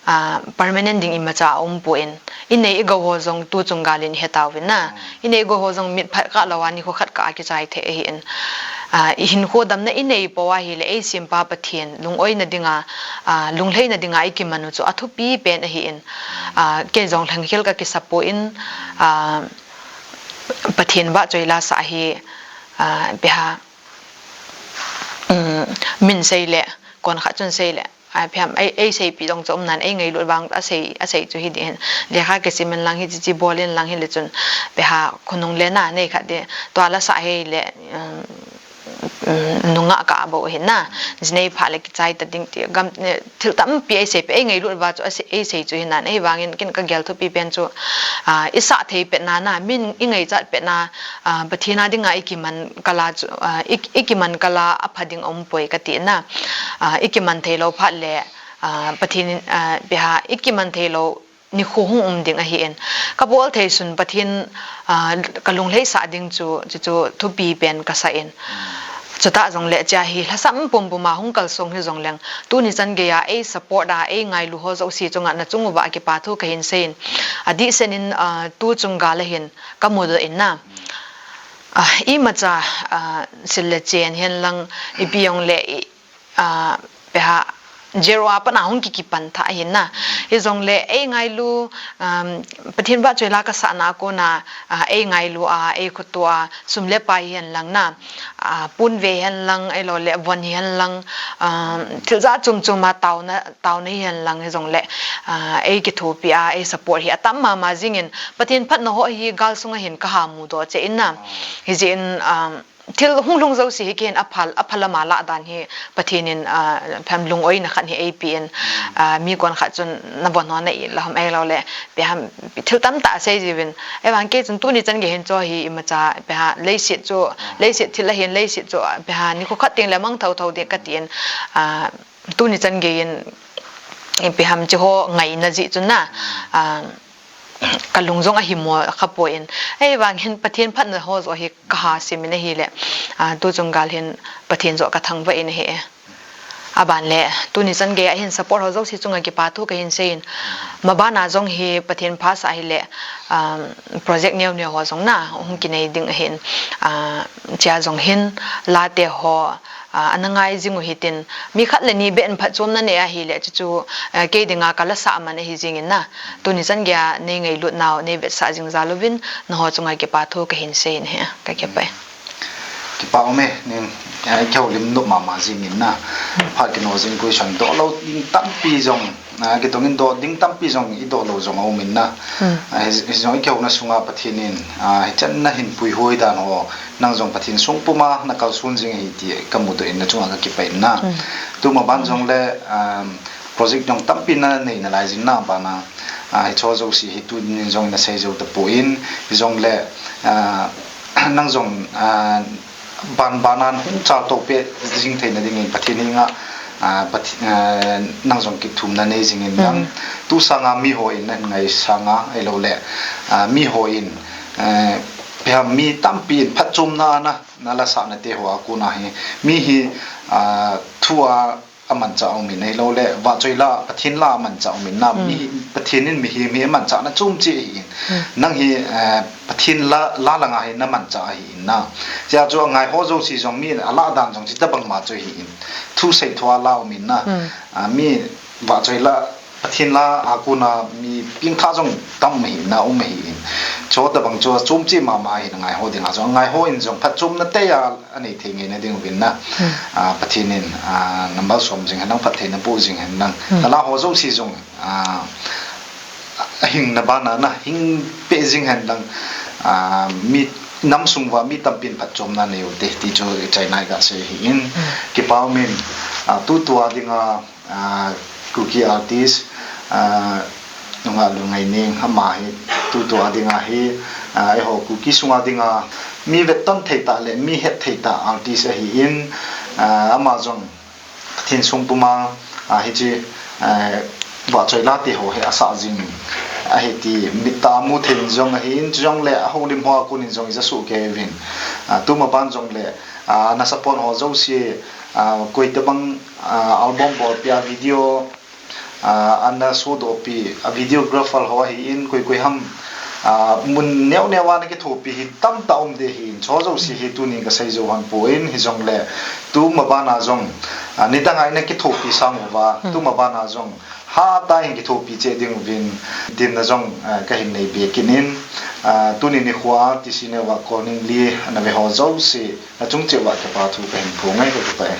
A, permanent ding imacha a um po in, i nei i gou ho jong tu chung gal in i he tau vin na. I nei i gou ho jong mit phat kah lo a ni kho khat kah a kichai thei ahi in. A, i hin kho damna i nei po a hi le ei sim pa Pathen, lung oi na ding a, a, lung hlei na ding a i kiman u chu a thupi pen ahi in. A, kei jong lheng khel ka kisa po in, a, Pathen vahchoi la sa hi, a, pe ha, um, min sei le, kon khat chun sei le, a, pe ham, ei, ei sei pi jong chu um nan, ei ngailut vang a sei, a sei chu hi di hin. Lekha kisim in lang hi, chi, chi bol in lang hi le chun, pe ha, khonung le na, nei khat di, tua la sa hi le, um, um, nunga ka bo hin na, ji nei pha le kichai ta ding ti, gam, ne, thil tampi ei sei pe, ei ngailut va chu a sei, ei sei chu hin nan, ei vangin kin ka gel thupi pen chu, a, i sa thei pet na na, min i ngaichat pet na, a, Pathen a ding a i kiman kala chu, a, i, i kiman kala a pha ding um poi ka ti na. A, i kiman thei lo phat le, a, Pathen, a, pe ha, i kiman thei lo ni kho hung um ding ahi in. Ka bol thei sun Pathen, a, ka lung hlei sa ding chu, chu, chu thupi pen ka sa in. Chuta jong le chia hi, lhasam pum pum a hung kal song hi jong leng. Tu ni chan gei a, ei support a, ei ngailu ho jouse chunga na chung uva kipa thu ka hin sei in. A di sen in, a, tu chung gal a hin, ka mu do in na. A, imacha, a, sil le chen hen lang, ipi jong le, i, a, pe ha, zero a pat a hung kikipan tha ahin na. Hijongle ei ngailu, um, Pathen vahchoila kasahna a kona, ah, ei ngailu a, ei khoto a, sum le pai hihen lang na, ah, pon ve hihen lang, ahilou le von hihen lang, um, thil jat chom chom a taona, taona hihen lang hijongle, ah, ei kithopi a, ei support hi atam mama jingin, Pathen phatna ho hi gal sunga hin kaha mudoh cheh in na. Hijeh in, um, thil hunglhung jouse hi keihin apha, apha lama lah dan hi Pathen in, ah, phem lungoina khat hi eipen, ah, mi konkhat chun navon ho na it lou ham ahilou le, ipi ham, thil tamtah asei jiuvin. Ahivang kei chun tuni chan gei hin chu hi imacha, ipi ham, leiset chu, leiset thil ahin, leiset chu, ipi ham, nikho khat teng le mang thotho ding katin, ah, tuni chan gei in, ipi ham, hiche ho ngaina jeh chun na, ah, kalung jong ahimo khapoi. Ahivang hin Pathen phatna ho joh hi kaha simin ahile, ah, tuchung gal hin Pathen joh kathangvah in ahi. Aban le, tuni chan gei a hin support ho jouse chunga kipa thu kahin seiyin. Maban a jong hi Pathen phasah hile, um, project neo neo ho jong na hung kinei ding ahin, ah, hichea jong hin late ho, ah, ana ngai jing u hitin, mi khat le ni beh in phatchomna nei ahile, chuchu, ah, kei dinga kala sah man ahi jingin na. Tuni chan gei a nei ngailut nau, nei vetsah jing jal uvin, nangho chunga kipa thu kahin seiyin ahi, kakipah e. Kipa um e, nin, ah, kihoulim nop mama jingin na. Phat kino jing question doh lou ding tampi jong, ah, kitongin doh ding tampi jong, idoh lou jong aumin na. Hmm. Ah, hi, hijong ikihouna sunga Pathen in, ah, hichan nahin puihoi dan ho, nang jong Pathen sung puma nakalson jing ahi ti kamudoh in nachunga kakipah in na. Hmm. Tuma ban jongle, um, project jong tampi nanei nalai jing na bana, ah, hicheho jouse hi tunin jong nasei jou tapon, hijongle, ah, nang jong, ah, ban bana hung chaltou peh jing theina dingin Pathen henga, ah, Pathe-, ah, nang jong kithumna nei jingin lang, hmm, tu sanga mi hon nahin ngai sanga ahilou le, ah, mi hon, eh, ipi ham, mi tampi in phatchomna na, nala sahna te ho a kona hi, mi hi, ah, thu a amanchah aumin ahilou le, vahchoi la, Pathen la amanchah aumin na, hmm, mi, Pathen in mihem hi amanchahna chomcha ahin. Hmm. Nang hi, eh, Pathen la, la langa hi namanchah ahin na. Hichea chu angai ho jouse jong mi alah dan jong chuti bang ma chu ahin. Thusei thua la aumin na. Hmm. Ah, mi vahchoi la, Pathen la a kona mi pengthah jong tam ahin na, um ahin. Chuti bang chu chomcha mama ahin angai ho dinga jong. Angai hon jong phatchomna tei a anei thei ngeina ding uvin na. Hmm. Ah, Pathen in, ah, namalsom jing hen lang, phattheina boh jing hen lang. Hmm. Nala ho jouse jong, ah, ahingna bana na, hing peh jing hen lang, ah, mi nam sung uva mi tampin phatchomna nei u te, ti chu ichaina iga sei ahin. Hmm. Kipa umin, ah, tutua dinga, ah, Kuki artist, ah, Nunga Lungngaineng, ama hi tutua dinga hi, ah, eiho Kuki sunga dinga mi vetton thei tah le mi het thei tah artist ahin, ah, ama jong Pathen sung puma, ah, hiche, eh, vahchoi la te ho hi asah jing ahi ti mit a mu thei jong ahin, chujongle ahoulim ho a konin jong ija soh kei uvin. Ah, tuma ban jongle, ah, na support ho jouse, ah, koi tabang, ah, album bolpi a video, ah, ana sodohpi a videographer ho ahin, koi koi ham, ah, mun neo neo a na kithopi hi tamtah um ding ahin, chuho jouse hi tunin kasei jou hon pon, hijongle tuma bana jong, ah, nidang a ina kithopi sang uva, hmm, tuma bana jong hatah in kithopi cheh ding uvin, temna jong, ah, kahin nei be kit in, ah, tuni nikho a T C Network Kolning li ana ve ho jouse, nachung cheh uva kipa thu kahin phong e, kakipah e.